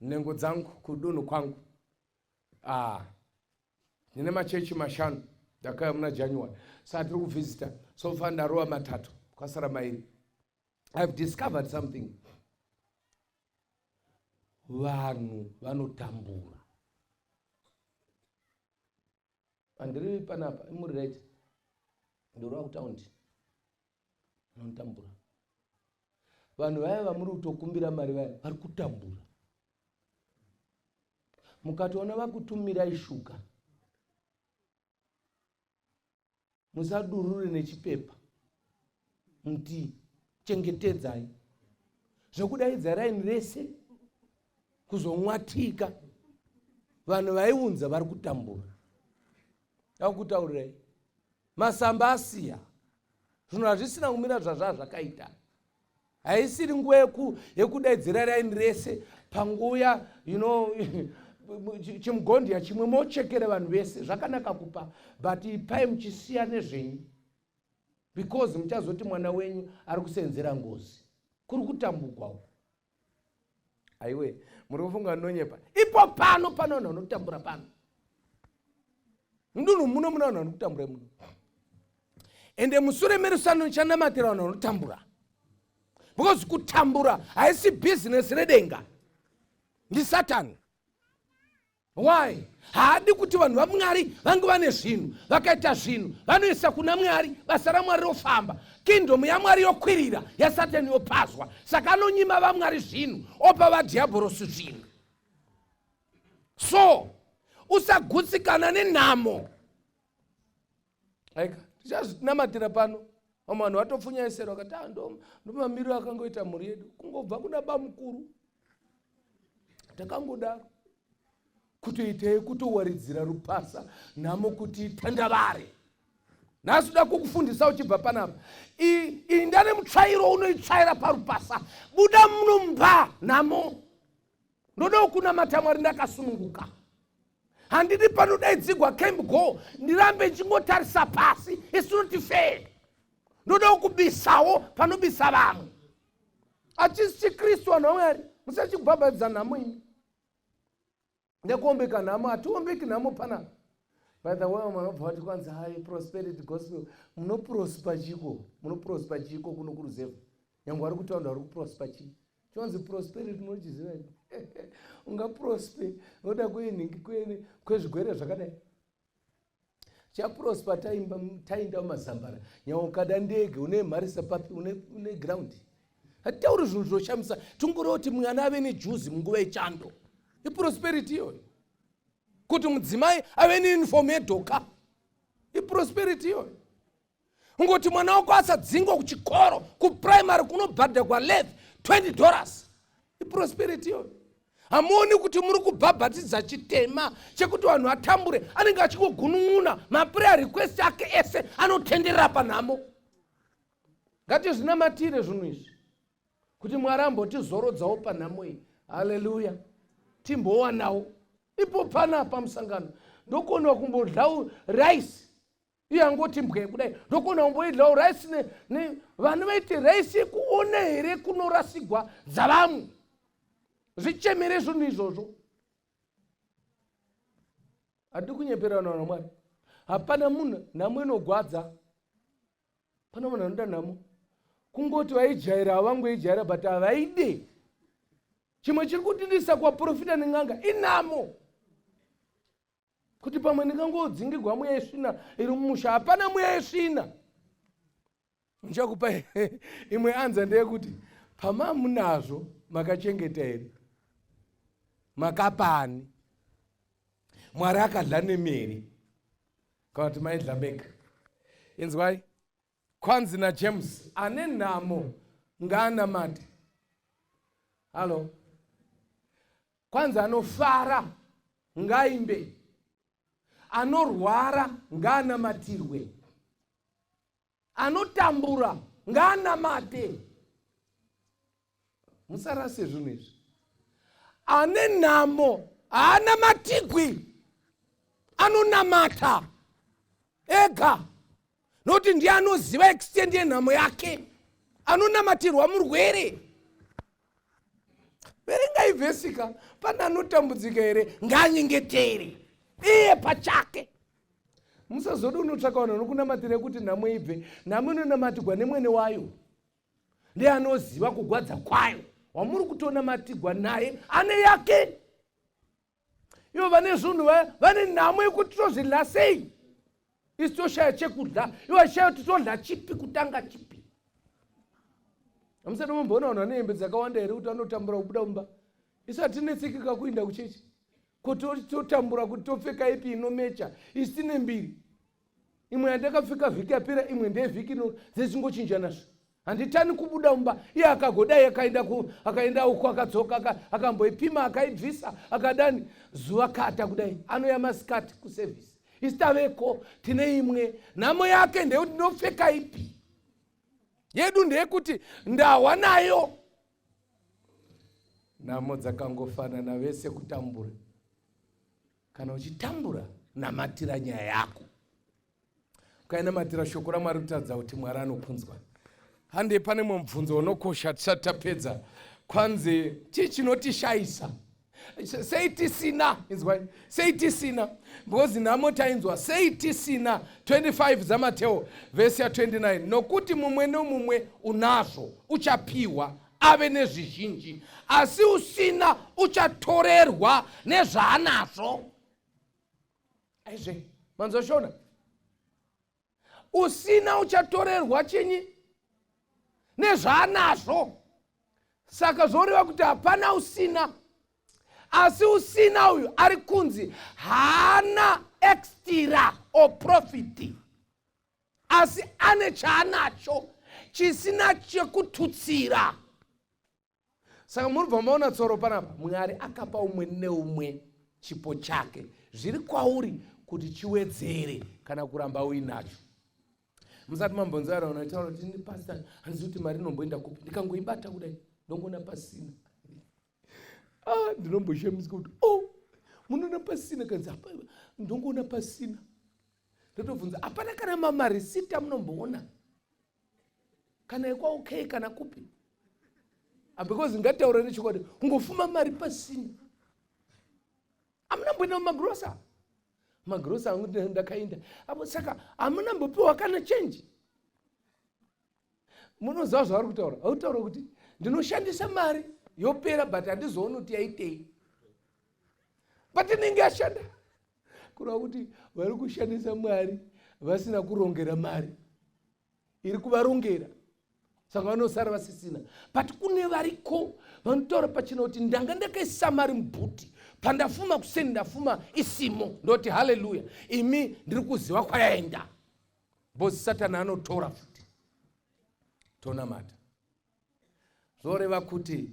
nhengo dzangu kudunhu kwangu. Ndine machechi 5. Ndakauya muna January, saka tiri kuvhizita. So far ndarova matatu, kwasara mairi. I've discovered something: vanhu vanotambura. Handiri panapa, imuri right? Ndorova kutaundi. Vanotambura. Vanhu vaya vamuri kutokumbira mari vaya vari kutambura. Mukatoona vakutumirai shuga musadurure nechipepa muti chengetedzai zvekudaidza raini rese kuzomwatika vanhu vaiunza vari kutambura akutaurirai masamba asiya zvinhu hazvisina kumira zvazvaa zvakaita haisiri nguva yekudaidzira raini rese panguya you know chimugondiya chimwe mochekere vanhu vese zvakanaka kupa but ipai muchisiya nezvenyu because muchazoti mwana wenyu ari kusenzera ngozi kuri kutambugwa uku aiwe muri kufunga ndinonyepa ipo pano pano vanhu vanotambura pano mudunhu muno muna vanhu vanokutambura muno ende musure merusano ndichanamatira vanhu vanotambura because kutambura haisi bhizinesi redenga ndisatani Why? Haadi kuti vanhu vaMwari vange vane zvinhu, vakaita zvinhu vanoisa kuna Mwari, basa raMwari rofamba, kingdom yaMwari yokwirira, yaSatani yopazwa. Saka anonyima vaMwari zvinhu, opa vadhiabhorosi zvinhu. So usagutsikana nenhamo. Aika, tichazvinamatira pano. Vamwe vanhu vatopfunyaiserwa vakati ah, ndomamiriro akangoita mhuri yedu kungobva kuna bamukuru takangodaro kutoitei kutowaridzira rupasa nhamo kuti tandavare nhasi uda kukufundisa uchibva panapa inda nemutsvairo unoitsvaira parupasa buda munomba nhamo ndoda kunamata mwari ndakasununguka handidi panodaidzigwa camp go ndirambe ndichingotarisa pasi its not fair ndoda kubisawo panobisa vamwe achisi chikristu vanhu vamwari musachibhabhadza nhamo imi nekuombeka nhamo hatiombeki nhamo panapa by the way vamwe vanobva vati kwanzi hai prosperity gospel munoprospa chiko munoprospa chiko kuno kuruzevha nyange vari kutaura vari kuprospa chii chonzi prosperity munochiziva ungaprospe noda kwenhingi kwezvigwere zvakadai chaprosper tainda mumazambara nyawo ukada ndege une mharisa papi une ground hatitauri zvinhu zvinoshamisa tongoreva kuti mwana ave nejuzi munguva yechando iprosperity iyoyo kuti mudzimai ave neuniform yedhoka iprosperity iyoyo Ungoti mwana wako asadzingwa kuchikoro kuprimary kunobhadhagwa levy 20 dollars iprosperity iyoyo hamuoni kuti muri kubhabhatidza chitema chekuti vanhu vatambure anenge achingogunun'una maprayer request ake ese anotenderera panhamo ngatizvinamatire zvinhu izvi kuti mwari ambotizorodzawo panhamo iyi haleluya timbowanawo ipo panapa musangano ndokona kumbodlawo rice iye angoti mbwe kudai ndokona umboidlawo rice ne vanhu vaiti rice yekuona here kunorasigwa dzavamwe zvichemere zvinhu izvozvo hadi kunyepera vanhu vanamwari hapana munhu nhamo inogwadza pana munhu anoda nhamo kungoti vaijaira havangoijaira but havaide chimwe chiri kutindisa kuvaprofita nen'anga inhamo kuti pamwe ndingangodzingirwa mweya yesvina iri mumusha hapana mweya yesvina ndichakupa imwe anza ndeyekuti pamamunazvo makachengeta here makapani mwari akadla nemi here kana kuti maidla mega inzwai kwanzi najames ane nhamo ngaanamate hallo Kwanzi anofara ngaimbe, anorwara ngaanamatirwe, anotambura ngaanamate. Musarase zvinhu izvi. Ane nhamo haanamatigwi, anonamata ega nokuti ndiye anoziva extend yenhamo yake. Anonamatirwa murwere. Verengai vhesi ka, pane anotambudzika here ngaanyengetere iye pachake. Musazodi unotsvaka vanhu vanokunamatira kuti nhamo ibve. Nhamo inonamatirwa nemwene wayo, ndiye anoziva kugwadza kwayo. Wamuri kutonamatirwa naye ane yake. Ivo vane zvinhu vane nhamo yekuti tozvidla sei. Isu toshaya chekudya, ivo vachishaya kuti todya chipi kutanga chipi. Hamusati momboona vanhu vane hembe dzakawanda here kuti vanotambura kubuda mumba? Isu hatinetsekeka kuinda kuchechi, ko totambura kuti topfeka ipi inomecha. Isu tine mbiri, imwe yandakapfeka vhiki yapera, imwe ndeyevhiki ino, dzechingochinjanazve. Handitani kubuda mumba. Iye akagodai akaenda akaenda uko, akadzoka, akamboipima, akaibvisa, akadani zuva kata kudai, anoya masikati kusevhisi. Isu taveko tine imwe. Nhamo yake ndeyekuti ndinopfeka ipi, yedu ndeyekuti ndahwa nayo. Nhamo dzakangofanana, vese kutambura. Kana uchitambura, namatira nyaya yako. Ukainamatira, shoko raMwari kutaridza kuti Mwari anokunzwa. Hande pane mumwe mubvunzo unokosha tisati tapedza. Kwanzi chii chinotishayisa? Sei tisina? Inzwai, sei tisina? Because nhamo tainzwa. Sei tisina? 25 dzaMateo, vhesi ya29: "Nokuti mumwe nomumwe unazvo uchapiwa, ave nezvizhinji, asi usina uchatorerwa nezvaanazvo." Aizve, manzwa Shona? Usina uchatorerwa chinyi? Nezvaanazvo. Saka zvoreva kuti hapana usina, asi usina uyu ari kunzi haana extra or profit, asi ane chaanacho chisina chekututsira. Saka muribva maona tsoro panapa. Mwari akapa umwe neumwe chipo chake. Zviri kwauri kuti chiwedzere kana kuramba uinacho. Musati mambonzara unotaura kuti, "Ini pastor, handizi kuti mari inomboenda kupi. Ndikangoibata kudai, ndongoona pasina." Ah, ndinomboshamisika kuti, "Oh, munoona pasina?" Kanzi, "Ndongoona pasina." Ndotobvunza, "Hapana kana mamarisiti amunomboona, kana ekwaOK kana kupi?" Ah, because ngataura nechokwadi, kungofuma mari pasina. Hamuna mboenda mumagrosa? Magrosa angu ndakaenda apo. Saka hamuna mbopiwa kana chenji? Munoziva zvavari kutaura? Vaikutaura kuti ndinoshandisa mari yopera, but handizooni kuti yaitei, but inenge yashanda. Kureva kuti vari kushandisa mari vasina kurongera mari iri kuvarongera, saka vanosara vasisina. But kune variko vanotaura pachena kuti, "Ndanga ndakaisa mari mubhuti, pandafuma kuseni ndafuma isimo." Ndoti haleluya. Imi ndiri kuziva kwayaenda, because Satani anotora futi. Tonamata. Zvoreva kuti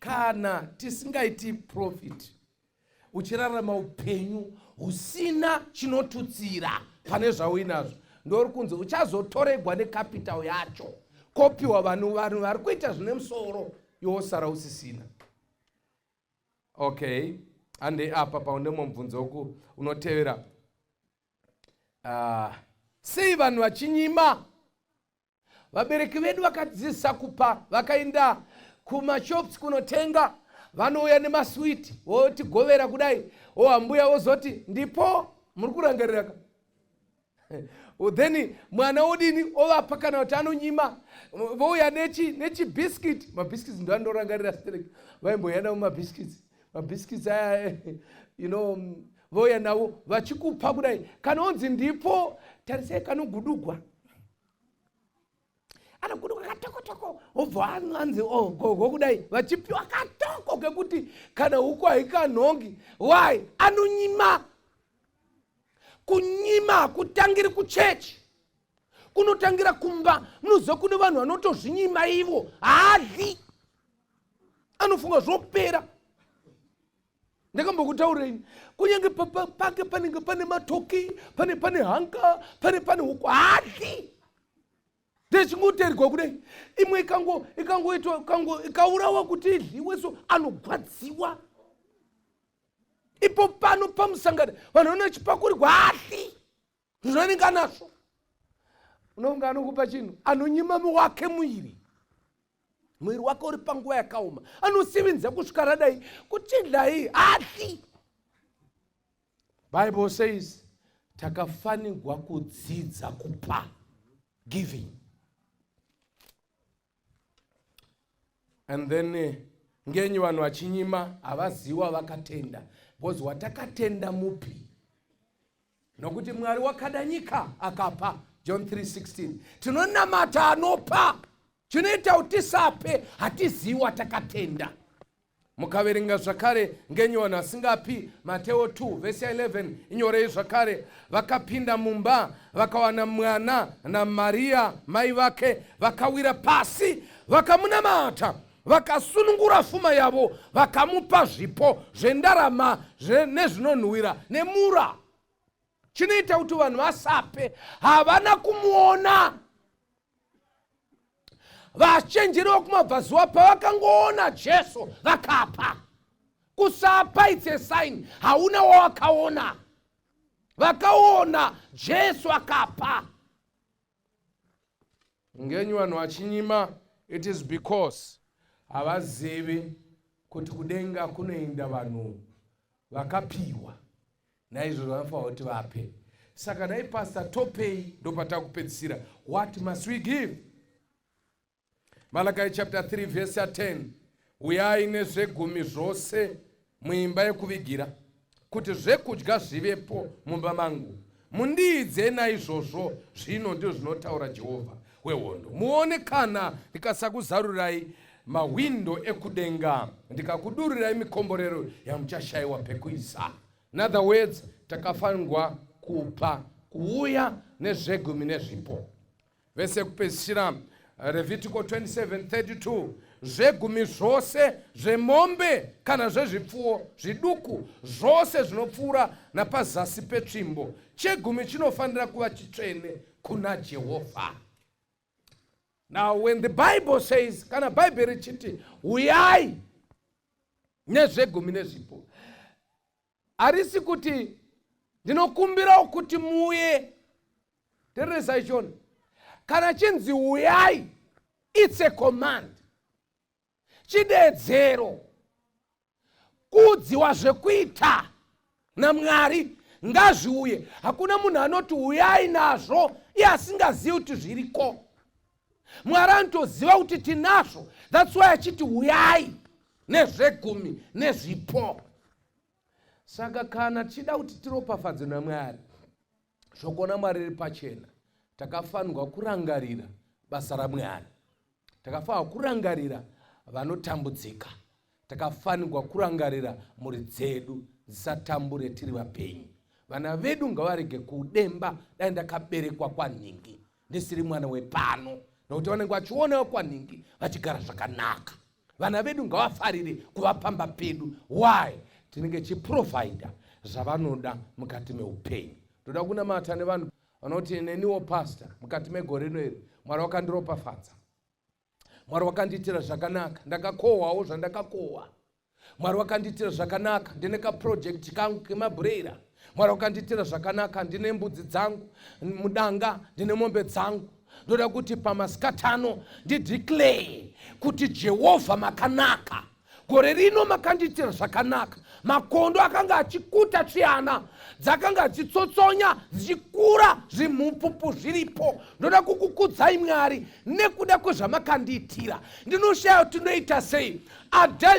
kana tisingaiti profit, uchirarama upenyu husina chinotutsira pane zvauinazvo, ndori kunzi uchazotoregwa necapital yacho, kopiwa vanhu. Vanhu vari kuita zvine musoro, yosara usisina. Okay, hande apa paune mumwe mubvunzo woku unotevera. Sei vanhu vachinyima? Vabereki vedu vakadzidzisa kupa. Vakaenda kumashops kunotenga, vanouya nemaswiti, votigovera kudai. O, ambuya vozoti, "Ndipo." Muri kurangarira ka? Then mwana odini? Ovapa kana kuti anonyima. Vouya nechibhiskiti, mabhiskits ndo andorangarira sterek. Vaimboya navo mabhiskits, mabhiskits aya, vouya navo vachikupa kudai. Kana onzi ndipo, tarisai, kanogudugwa, anogudugwa katokotoko, obva anzi, "Oh, gogo," kudai, vachipiwa katoko kekuti kana huku haikanhongi. Why? Anonyima. Kunyima hakutangiri kuchechi, kunotangira kumba. Munoziva kune vanhu vanotozvinyima ivo, haadyi, anofunga zvopera. Ndakambokutaurireini, kunyange pake panenge pane matoki, pane hanka, pane huku, haadyi. Ndechingoterwa kudai, imwe ikangoitwa, ikaurawa kuti idyiwe, so anogwadziwa. Ipo pano pamusangano vanhu vanochipakurirwa, haadyi zvinonenge anazvo. Unonga anokupa chinhu, anonyima wake muiri. Muviri wake uri panguva yakaoma, anosivinza kusvika radai kuchidlai, haadyi. Bible says takafanirwa kudzidza kupa, giving. And then ngenyi vanhu vachinyima? Havaziwa vakatenda, because watakatenda mupi. Nokuti Mwari wakada nyika akapa, John 3:16. Tinonamata anopa. Chinoita kuti tisape, hatizivi watakatenda. Mukaverenga zvakare, ngenyi vanhu vasingapi? Mateo 2 vhesi 11, inyorei zvakare. Vakapinda mumba, vakawana mwana naMariya mai vake, vakawira pasi vakamunamata. Vakasunungura fuma yavo, vakamupa zvipo zvendarama nezvinonhuhwira nemura. Chinoita kuti vanhu vasape, havana kumuona. Vachenjeri vekumabvazuva pavakangoona Jesu, vakapa. Kusapa, it's a sign hauna wawakaona. Vakaona Jesu, akapa. Ngenyi vanhu vachinyima? It is because havazivi kuti kudenga kunoenda vanhu vakapiwa. Naizvozvo vanofanira kuti vape. Saka nhai pastor, topei? Ndopatakupedzisira. What must we give? Malakai chapter 3 verse ya10: "Uyai nezvegumi zvose muimba yekuvigira, kuti zvekudya zvivepo mumba mangu. Mundiidze naizvozvo zvino," ndizvo zvinotaura Jehovha wehondo, "muone kana ndikasakuzarurai mahwindo ekudenga, ndikakudurirai mikomborero yamuchashayiwa pekuisa." In other words, takafanirwa kupa, kuuya nezvegumi nezvipo. Vese kupedzisira, Levitico 27:32: "Zvegumi zvose zvemombe kana zvezvipfuwo zviduku zvose zvinopfuura napazasi petsvimbo, chegumi chinofanira kuva chitsvene kuna Jehovha." Now when the Bible says, kana Bhaibheri richiti uyai nezvegumi nezvipo, harisi kuti ndinokumbirawo kuti muye. Tereresai chona, kana chinzi uyai, it's a command, chidedzero, kuudziwa zvekuita naMwari. Ngazviuye. Hakuna munhu anoti uyai nazvo iye asingazivi kuti zviriko. Mwari anotoziva kuti tinazvo. That's why achiti uyai nezvegumi nezvipo. Saka kana tichida kuti tiropafadzwe naMwari, shoko naMwari riri pachena, takafanirwa kurangarira basa raMwari, takafanirwa kurangarira vanotambudzika, takafanirwa kurangarira mhuri dzedu dzisatambure tiri vapenyu. Vana vedu ngavarege kudemba, "Dai ndakaberekwa kwanhingi, ndisiri mwana wepano," nokuti vanenge vachionawo kwanhingi vachigara zvakanaka. Vana vedu ngavafarire kuva pamba pedu. Why? Tinenge tichiprovhaidha zvavanoda mukati meupenyu. Ndoda kunamata nevanhu vanoti, "Neniwo pastor, mukati megore rino iri Mwari wakandiropafadza, Mwari wakandiitira zvakanaka, ndakakohwawo zvandakakohwa. Mwari wakandiitira zvakanaka, ndine kaproject kangu kemabhureira. Mwari wakandiitira zvakanaka, ndine mbudzi dzangu mudanga, ndine mombe dzangu. Ndoda kuti pamasikatano ndideclare kuti Jehovha makanaka. Gore rino makandiitira zvakanaka. Makondo akanga achikuta tsviyana dzakanga dzichitsotsonya, dzichikura, zvimhupupu zviripo. Ndoda kukukudzai Mwari nekuda kwezvamakandiitira. Ndinoshaya kuti ndinoita sei."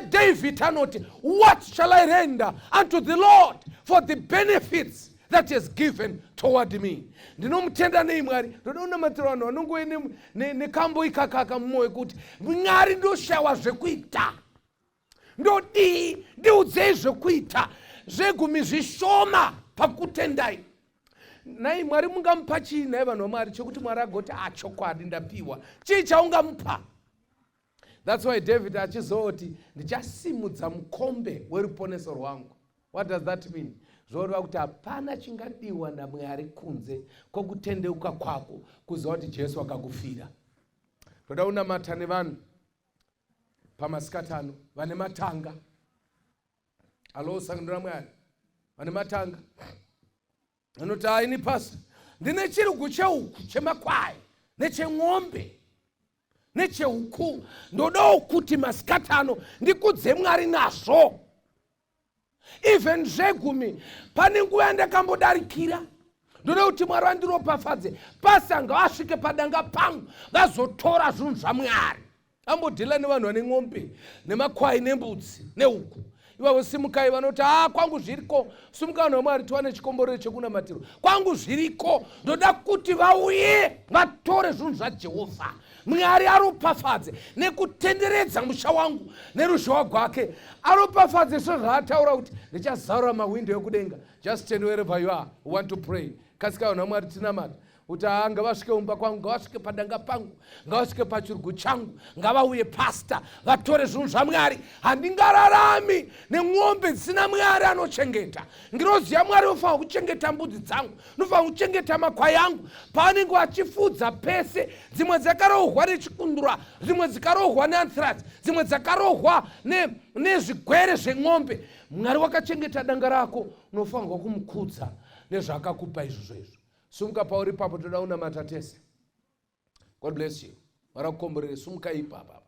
David anoti, "What shall I render unto the Lord for the benefits that has given toward me?" Ndinomutenda nei Mwari? Ndoda kunamatira vanhu vanongove nekambo ikakaka mumwoyo kuti, "Mwari, ndoshayiwa zvekuita, ndodii? Ndiudzei zvekuita." Zvegumi zvishoma pakutendai. Nai Mwari mungamupa chii nai, vanhu vaMwari, chekuti Mwari agoti, "Achokwadi ndapiwa"? Chii chaungamupa? That's why David achizoti, "Ndichasimudza mukombe weruponeso rwangu." What does that mean? Zvoreva kuti hapana chingadiwa naMwari kunze kwokutendeuka kwako, kuziva kuti Jesu akakufira. Toda kunamata nevanhu pamasikatano vane matanga. Alo, sangano raMwari, vane matanga anoti, "Aini pastor, ndine chirugu cheuku chemakwai nechemwombe nechehuku. Ndodawo kuti masikatano ndikudze Mwari nazvo. Even zvegumi, pane nguva yandakambodarikira. Ndoda kuti Mwari vandiropafadze. Pastor ngavasvike padanga pangu vazotora zvinhu zvaMwari." Ambodhila nevanhu vane ng'ombe nemakwai nembudzi nehuku. Ivavo simukai vanoti haa ah, kwangu zviriko. Simukai vanhu vamwari tiwane chikomborero chekunamatirwa. Kwangu zviriko. Ndoda kuti vauye vatore zvinhu zvaJehovha. Mwari aropafadze nekutenderedza musha wangu neruzhowa gwake. Aropafadze sezvaataura kuti ndichazarura mahwindo ekudenga. Just stand wherever you are. We want to pray. Kasika vanhu vamwari tinamata kuti haa ngavasvike umba kwangu, ngavasvike padanga pangu, ngavasvike pachirugu changu, ngavauye pasta vatore zvinhu zvaMwari. Handingararami nemwombe dzisina Mwari anochengeta. Ngirozi yaMwari inofanira kuchengeta mbudzi dzangu, inofanira kuchengeta makwai angu pavanenge vachifudza pese. Dzimwe dzakarohwa nechikundura, dzimwe dzikarohwa neanthrax, dzimwe dzakarohwa nezvigwere zven'ombe. Mwari wakachengeta danga rako, unofanirwa kumukudza nezvaakakupa izvozvo izvo. Sumuka pauri ipapo, toda kunamata tese. God bless you. Mwari akukomborere. Sumuka ipapa.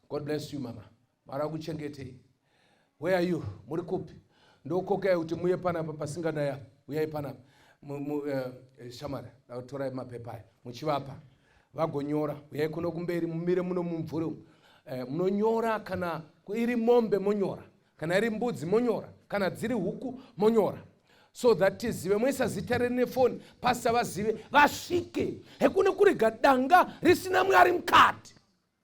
God bless you mama. Mwari akuchengetei. Where are you? Muri kupi? Ndokokai kuti muye panapa pasinganaya. Uyai panapa. Shamwari, torai mapepa aya muchivapa vagonyora. Uyai kuno kumberi, mumire muno mumvuri umu. Munonyora kana iri mombe monyora, kana iri mbudzi monyora, kana dziri huku monyora, so that tizive. Moisa zita riri nefoni, pasta vazive, vasvike. Hekune kurega danga risina Mwari mukati.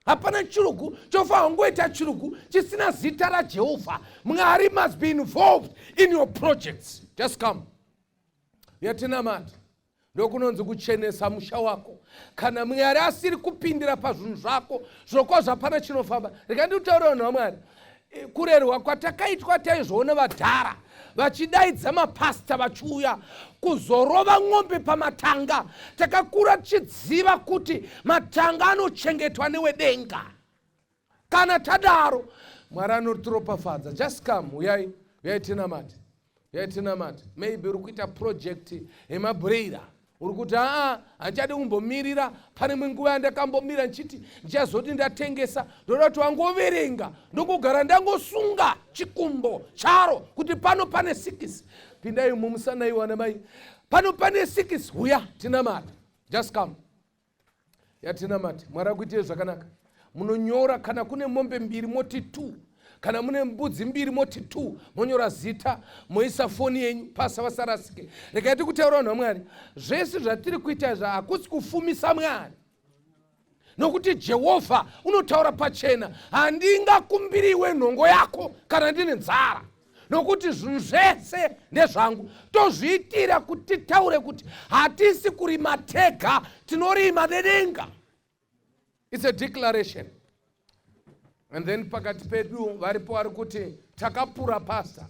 Hapana chirugu chofanira kungoita chirugu chisina zita raJehovha. Mwari must be involved in your projects. Just come yatinamata. Ndokunonzi kuchenesa musha wako. Kana Mwari asiri kupindira pazvinhu zvako, zvirokwazvo hapana chinofamba. Rega ndikutaurira vanhu vaMwari, kurerwa kwatakaitwa taizvoona vadhara vachidaidza mapasta vachiuya kuzorova ng'ombe pamatanga. Takakura tichiziva kuti matanga anochengetwa newedenga. Kana tadaro Mwari anotiropafadza. Just come, uyai, uyai tinamate, uyai tinamate. Maybe uri kuita project yemabhureira, uri kuti aa handichadi kumbomirira. Pane imwe nguva yandakambomira ndichiti ndichazoti ndatengesa. Ndoda kuti wangoverenga ndokugara ndangosunga chikumbo charo kuti pano pane 6. Pindai umu, musanaiwana mai. Pano pane 6. Huya tinamata. Just come yatinamati. Mwari akuitire zvakanaka. Munonyora kana kune mombe mbiri moti 2, kana mune mbudzi mbiri moti 2, monyora zita, moisa foni yenyu pasa vasarasike. Regai tikutaura vanhu vaMwari, zvese zvatiri kuita izvi hakusi kufumisa Mwari, nokuti Jehovha unotaura pachena, handingakumbiriwe nhongo yako kana ndine nzara, nokuti zvinhu zvese ndezvangu. Tozviitira kuti titaure kuti hatisi kurima tega, tinorima nedenga. It's a declaration. And then pakati pedu varipo vari kuti takapura pasta,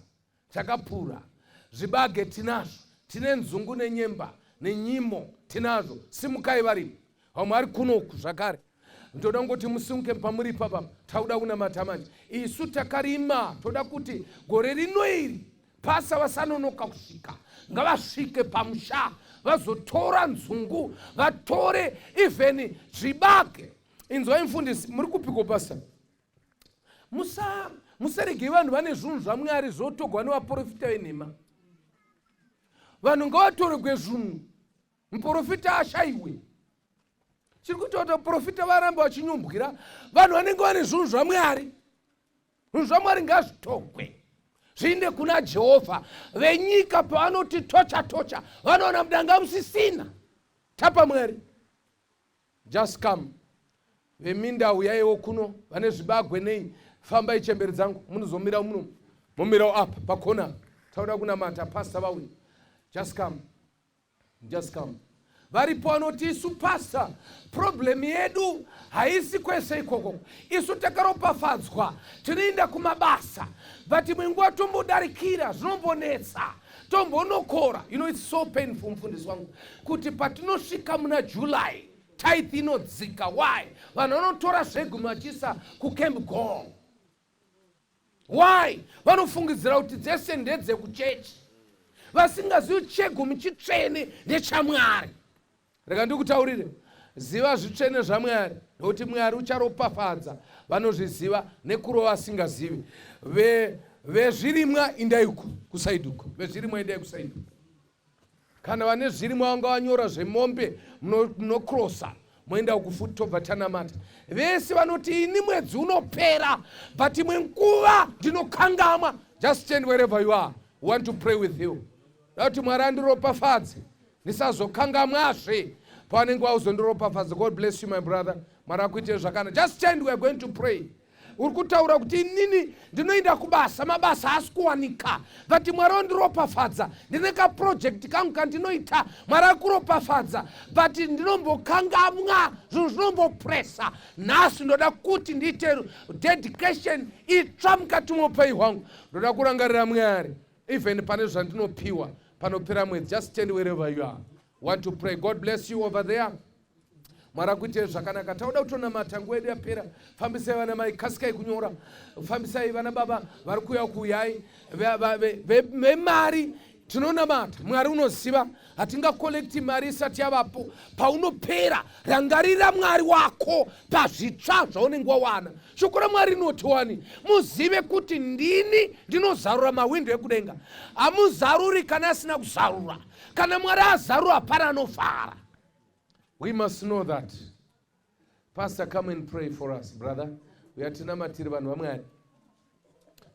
takapura zvibage, tinazvo, tine nzungu nenyemba nenyimo tinazvo. Simukai varimo. Vamwe vari kunoku zvakare, ndoda kungoti musimuke pamuri ipapa. Tauda kunamata manje. Isu takarima, toda kuti gore rino iri pasa vasanonoka kusvika, ngavasvike pamusha vazotora nzungu, vatore even zvibage. Inzwai mufundisi, muri kupiko pasa? Musaregei vanhu vane zvinhu zvaMwari zvotogwa nevaprofita venhema. Vanhu ngavatoregwe zvinhu, muprofita ashayiwe. Chiri kuita kuti vaprofita varambe vachinyumbwira vanhu vanenge vane zvinhu zvaMwari. Zvinhu zvaMwari ngazvitogwe zviinde kuna Jehovha. Venyika pavanoti tocha tocha, vanoona mudanga musisina. Tapa Mwari. Just come. Veminda uyaiwo kuno, vane zvibagwe nei, fambai chemberi dzangu, munozomira muno, momirawo apa pakona. Tauda kunamata, pasta vauya. Just come, just come. Varipo vanoti isu pasta, problem yedu haisi kwese ikoko, isu takaropafadzwa, tinoenda kumabasa, but imwe nguva tombodarikira, zvinombonetsa, tombonokora. You know, it's so painful, mufundisi wangu, kuti patinosvika muna July tithe inodzika. Why? Vanhu vanotora zvegumi vachiisa kucamp gong. Why? Vanofungidzira kuti dzese ndedzekuchechi, vasingazivi chegumi chitsvene ndechamwari. Rega ndikutaurire, ziva zvitsvene zvaMwari, nokuti Mwari ucharopafadza vanozviziva nekurova vasingazivi. Vezvirimwa indai kuside uko, vezvirimwa indai kuside uko. Kana vane zvirimwa vanga vanyora zvemombe, munokrosa. Moenda uku futi tobva tanamata. Vese vanoti ini mwedzi unopera but imwe nguva ndinokangamwa. Just stand wherever you are. We want to pray with you. Kuti Mwari andiropafadze ndisazokangamwazve pavanenge vauzondiropafadza. God bless you, my brother. Mwari akuitire zvakanaka. Just stand, we are going to pray. Uri kutaura kuti inini ndinoenda kubasa, mabasa haasi kuwanika, but Mwari wandiropafadza, ndine kaproject kangu kandinoita, Mwari akuropafadza, but ndinombokangamwa, zvinhu zvinombopresa. Nhasi ndoda kuti ndiite dedication itsva mukati meupenyu hwangu. Ndoda kurangarira Mwari even pane zvandinopiwa panopera mwedzi. Just stand wherever you are, want to pray. God bless you over there. Mwari akuitire zvakanaka. Tauda kutonamata, nguva yedu yapera. Fambisai vana mai, kasikai kunyora. Fambisai vana baba vari kuuya, kuuyai vemari. Tinonamata. Mwari unoziva hatingakolekti mari isati yavapo. Paunopera, rangarira Mwari wako pazvitsva zvaunenge wawana. Shoko raMwari rinoti wani, muzive kuti ndini ndinozarura mahwindo ekudenga. Hamuzaruri kana asina kuzarura. Kana Mwari azarura, hapana anofara. We must know that. Pastor, come and pray for us, brother. Uya tinamatiri vanhu vaMwari,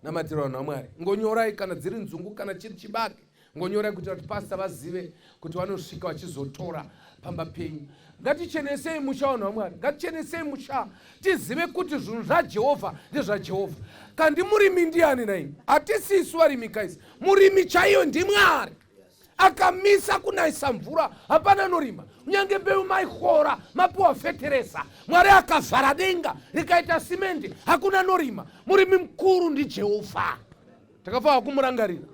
namatiri vanhu vaMwari. Ngonyorai kana dziri nzungu, kana chiri chibage, ngonyorai kuitira kuti pastor vazive kuti vanosvika vachizotora pamba penyu. Ngatichenesei musha, vanhu vaMwari. Ngatichenesei musha, tizive kuti zvinhu zvaJehovha ndezvaJehovha. Kandi murimi ndiani naini? Hatisisu varimi kaisi. Murimi chaiyo ndiMwari. Akamisa kunayisa mvura, hapana anorima. Kunyange mbeu maihora, mapiwa feteresa, Mwari akavhara denga rikaita simendi, hakuna anorima. Murimi mukuru ndiJehovha, takafanira kumurangarira.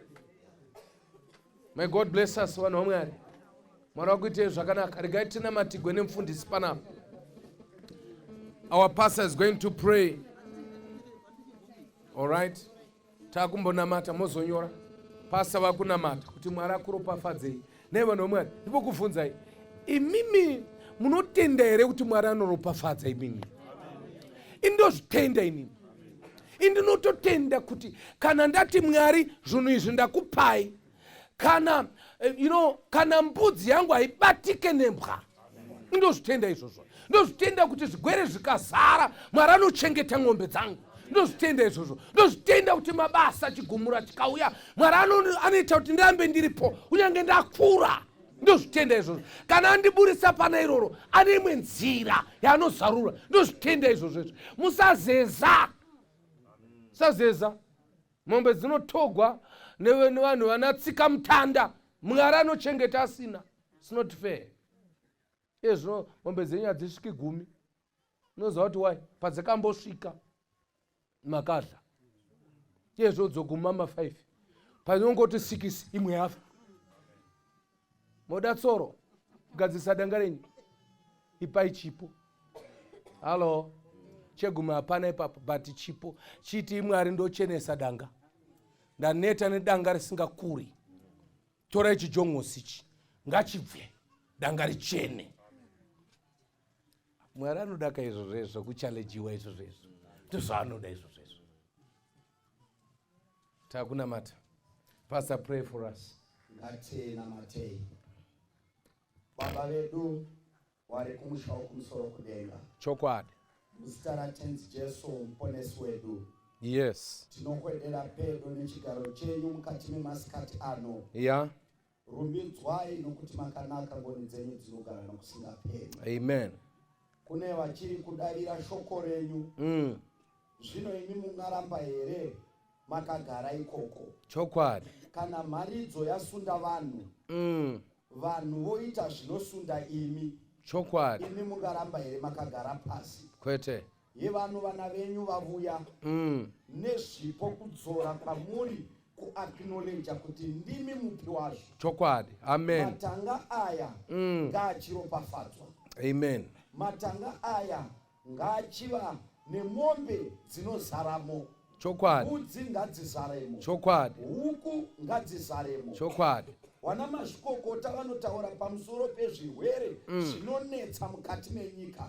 May God bless us, vanhu vaMwari. Mwari wakuitei zvakanaka. Regai tinamatigwe nemufundisi panapa. Our pastor is going to pray. All right, takumbonamata, mozonyora. Pastor vakunamata kuti Mwari akuropafadzei. Nei vanhu vamwari, ndipo kuvhunzai, imimi munotenda here kuti Mwari anoropafadza? Imimi, indozvitenda inini. Indinototenda kuti kana ndati, "Mwari, zvinhu izvi ndakupai," kana kana mbudzi yangu haibatike nembwa. Indozvitenda izvozvo. Ndozvitenda kuti zvigwere zvikazara, Mwari anochengeta ng'ombe dzangu. Ndozvitenda izvozvo. Ndozvitenda kuti mabasa, chigumura chikauya, Mwari anoita kuti ndirambe ndiripo kunyange ndakura. Ndozvitenda izvozvo. Kana andiburisa pana iroro, ane imwe nzira yaanozarura. Ndozvitenda izvozvo. Izvo musazeza, musazeza. Mombe dzinotogwa nevanhu vanatsika mutanda. Mwari anochengeta asina. It's not fair. Izvo mombe dzenyu hadzisviki 10. Unoziva kuti wai padzakambosvika makadla, iyezvo dzoguma ma5, panongoti 6 imwe yafa. Moda tsoro kugadzirisa danga renyu, ipai chipo. Hallo, chegumi hapana ipapo, but chipo chiti, "Mwari, ndochenesa danga, ndaneta nedanga risingakuri. Torai chijongosi ichi, ngachibve, danga richene." Mwari anodaka izvozvo izvo, kuchallenjiwa izvozvo izvo, ndozvaanoda izvozvo izvo. Takunamata. Pastor, pray for us. Ngatinamatei. Baba vedu vari kumusha wokumusoro kudenga, muzita raTenzi Jesu Muponesi wedu, tinokwedera pedo nechigaro chenyu mukati memasikati ano. Rumbidzwai nokuti makanaka, ngoni dzenyu dzinogara nokusingaperi. Amen. Kune vachiri kudavira shoko renyu, zvino imi mungaramba here makagara ikoko? Kana mharidzo yasunda vanhu, vanhu voita zvinosunda imi, imi mungaramba here makagara pasi? Kwete. Yevanhu vana venyu vavuya nezvipo kudzora kwamuri, kuacknowledja kuti ndimi mupi wazvo. Chokwadi, amen. Matanga aya ngaachiropafadzwa. Amen. Matanga aya ngaachiva nemombe dzinozaramo. Mbudzi ngadzizaremo. Huku ngadzizaremo. Wana mazvikokota vanotaura pamusoro pezvirwere zvinonetsa mukati menyika.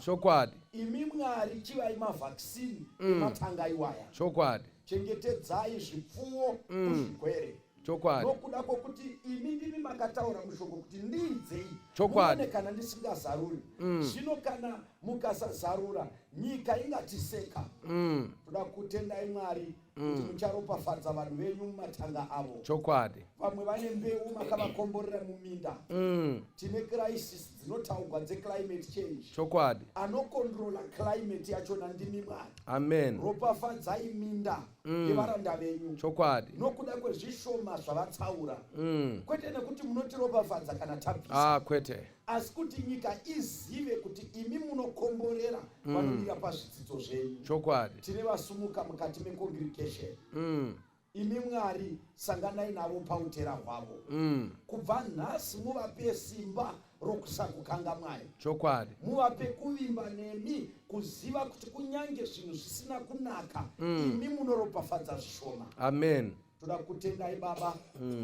Imi Mwari, chivai mavaccine ematanga iwaya. Chengetedzai zvipfuwo kuzvirwere. Chokwadi. Nokuda kwokuti imi ndimi makataura mushoko kuti ndiidzei. Chokwadi. Muone kana ndisingazaruri. Zvino kana mukasazarura nyika ingatiseka. Toda kutendai Mwari kuti mucharopafadza vanhu venyu mumatanga avo. Chokwadi. Vamwe vane mbeu makavakomborera muminda. Tine crisis dzinotaugwa dzeclimate change. Chokwadi. Anokontrola climate yachona ndimi Mwari. Amen. Ropafadzai minda yevaranda venyu. Chokwadi. Nokuda kwezvishoma zvavatsaura. Kwete nekuti munotiropafadza kana tabvisa. Ah, kwete. Asi kuti nyika izive kuti imi munokomborera vanomira pazvidzidzo zvenyu. Chokwadi. Tine vasumuka mukati mecongregation. Imi Mwari sanganai navo pautera hwavo. Kubva nhasi muvape simba rokusakukangamwai. Chokwadi. Muvape kuvimba nemi, kuziva kuti kunyange zvinhu zvisina kunaka, imi munoropafadza zvishoma. Amen. Toda kutendai Baba,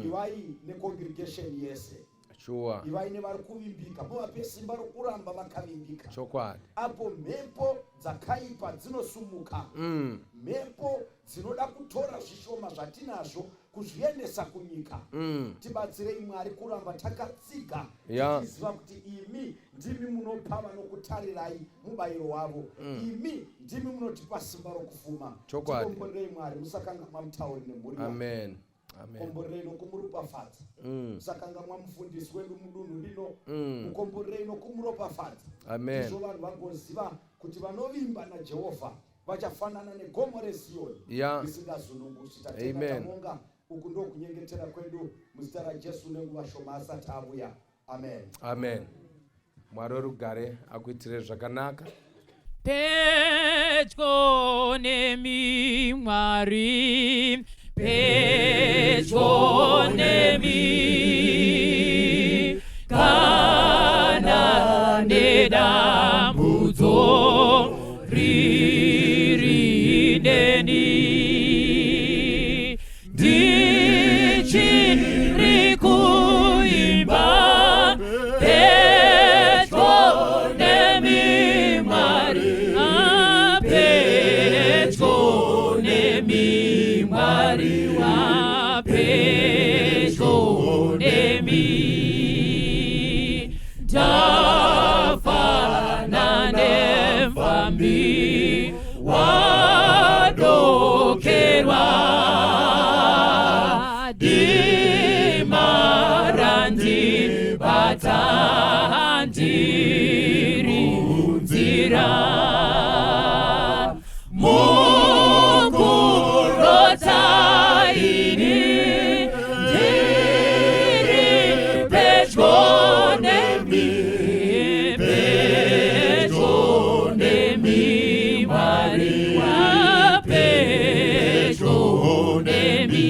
ivai necongregation yese. Sure. Ivai nevari kuvimbika, muvape simba rokuramba vakavimbika. Chokwadi. Apo mhepo dzakaipa dzinosumuka, mhepo dzinoda kutora zvishoma zvatinazvo kuzviendesa kunyika, tibatsirei Mwari kuramba takatsiga, tichiziva kuti imi ndimi munopa vanokutarirai mubayiro wavo. Imi ndimi munotipa simba rokufuma. Chokwadi. Tikomborerei Mwari, musakangamwa mutauri nemhuri yake. Amen. Amen. Komborerei nokumuropafadza. Musakangamwa mufundisi wedu mudunhu rino. Mukomborerei nokumuropafadza. Amen. Izvo vanhu vagoziva kuti vanovimba naJehovha vachafanana negomo reZiyoni risingazununguswi. Tatenda, Amen. tamonga. Uku ndokunyengetera kwedu muzita raJesu nenguva shoma asati avuya. Amen. Amen. Mwari werugare akuitire zvakanaka. Pedyo nemi Mwari, pedyo nemi, kana nedambudzo riri neni, ndichiri kuimba, pedyo nemi Mwari, ah, pedyo nemi Mwari, ah, pedyo nemi, ndafana nemfambi wadokerwa, dima randibata ndiri munzira, mukurota ini ndiri pedyo nemi, pedyo nemi Mwari, wa pedyo nemi,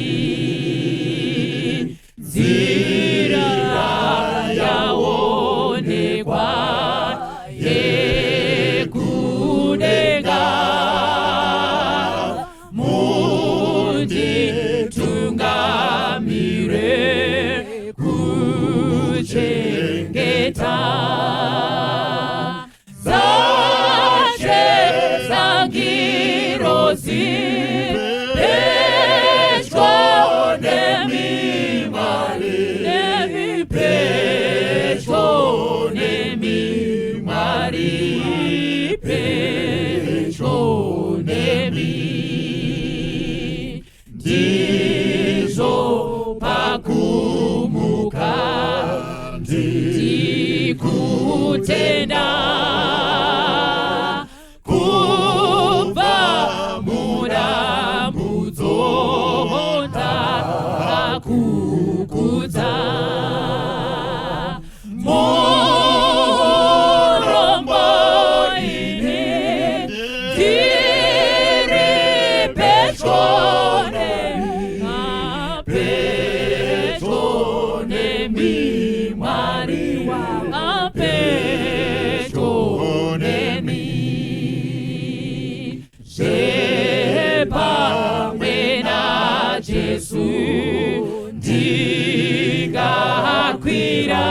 nzira yaonekwa yekudenga, munditungamire kuchengeta zashe zangirozi, pedyo nemi Mwari, nemi pedyo nemi Mwari, pedyo nemi, ndizvo pakumuka ndikutenda, kubva mudambudzo ndakukudza, murombo ini ndiri pedyo nemi, pedyo nemi Mwari, wa pedyo nemi, zvepamwe naJesu ndingakwira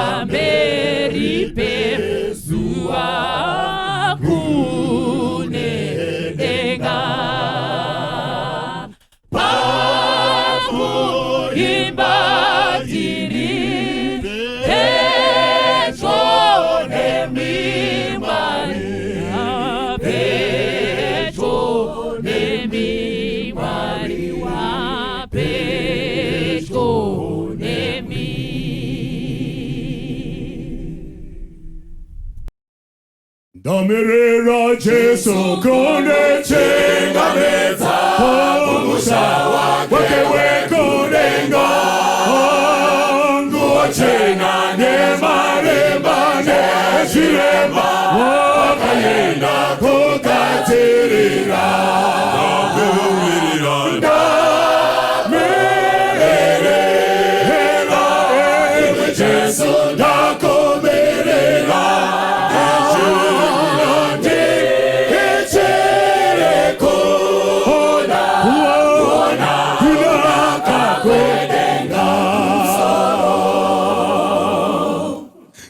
pamberi pezuva kune denga. Ndamirira Jesu kundichingamidza kumusha wake wekudenga. Nguo chena nemaremba nezviremba wakaenda kugadzirira. Ndamirira iwe Jesu, ndakumirira.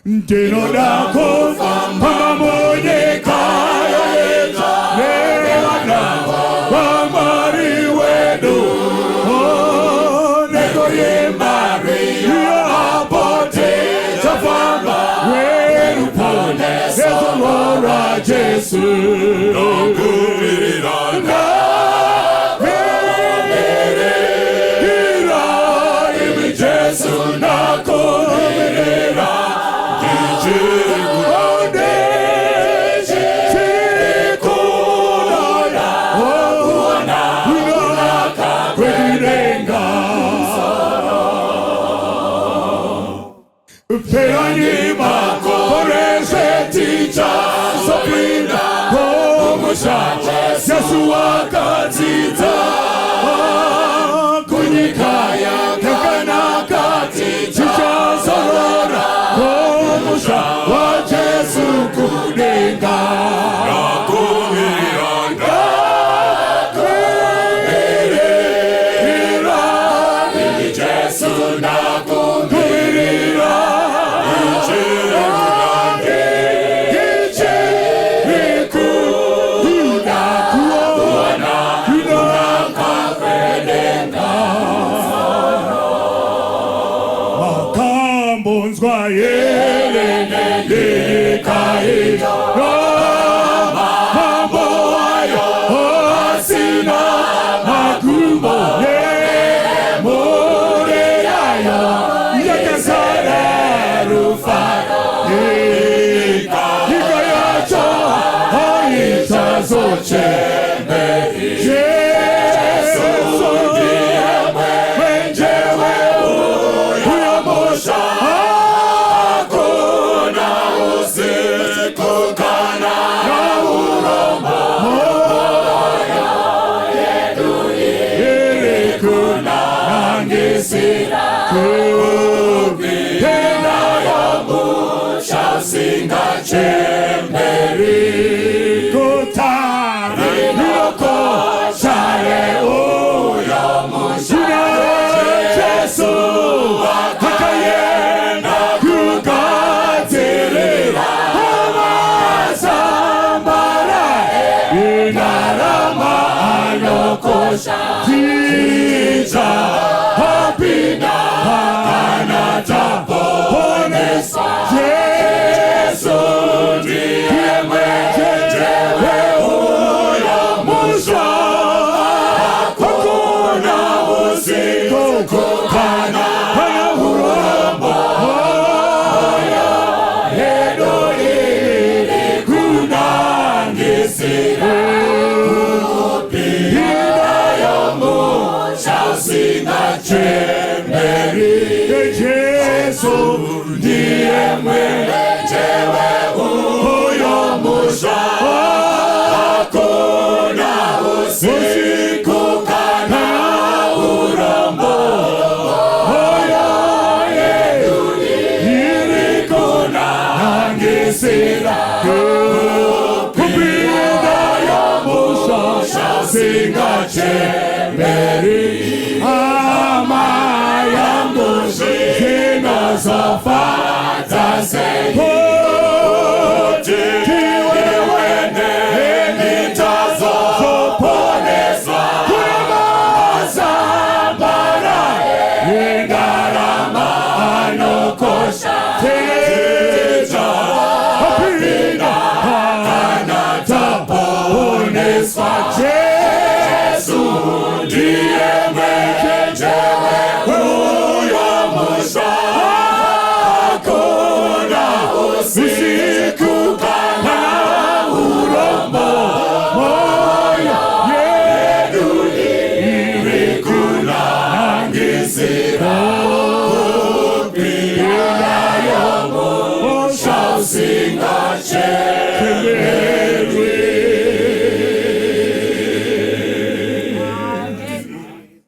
Ndinoda kufamba munyika nevana vaMwari wedu, nekuimba apo tichafamba weruponeso rwaJesu. Ndamirira imi Jesu, ndakumirira. Jesu wakadzidza kunyika yakanaka, tichazorora kumusha waJesu kudenga. Ndakumirira Jesu, ndakumirira. Makambonzwa here nenyika ino, mambo ayo asina magumo, nemhuri yayo yakazara rufaro. Nyika yacho haichazochemberi. Jesu ndiye mwenje weuyo musha, hakuna usiku kana urombo. Iri kunangisira kupinda yomusha usingachemberi. Guta rinokosha reuyo musha, Jesu akaenda kugadzirira amasambara indarama anokosha. Tichapinda kana taponeswa. Jesu ndiye mwenje weuyo musha, hakuna usiku kana urombo. Yedu iri kunangisira kupinda yomusha usingachemberi. Jesu ndiye mwenje weuyo musha, hakuna usiku kana urombo. Moyo yedu iri kunangisira kupinda yomusha usingachemberi. Hama yangu, zvinozofadza sei.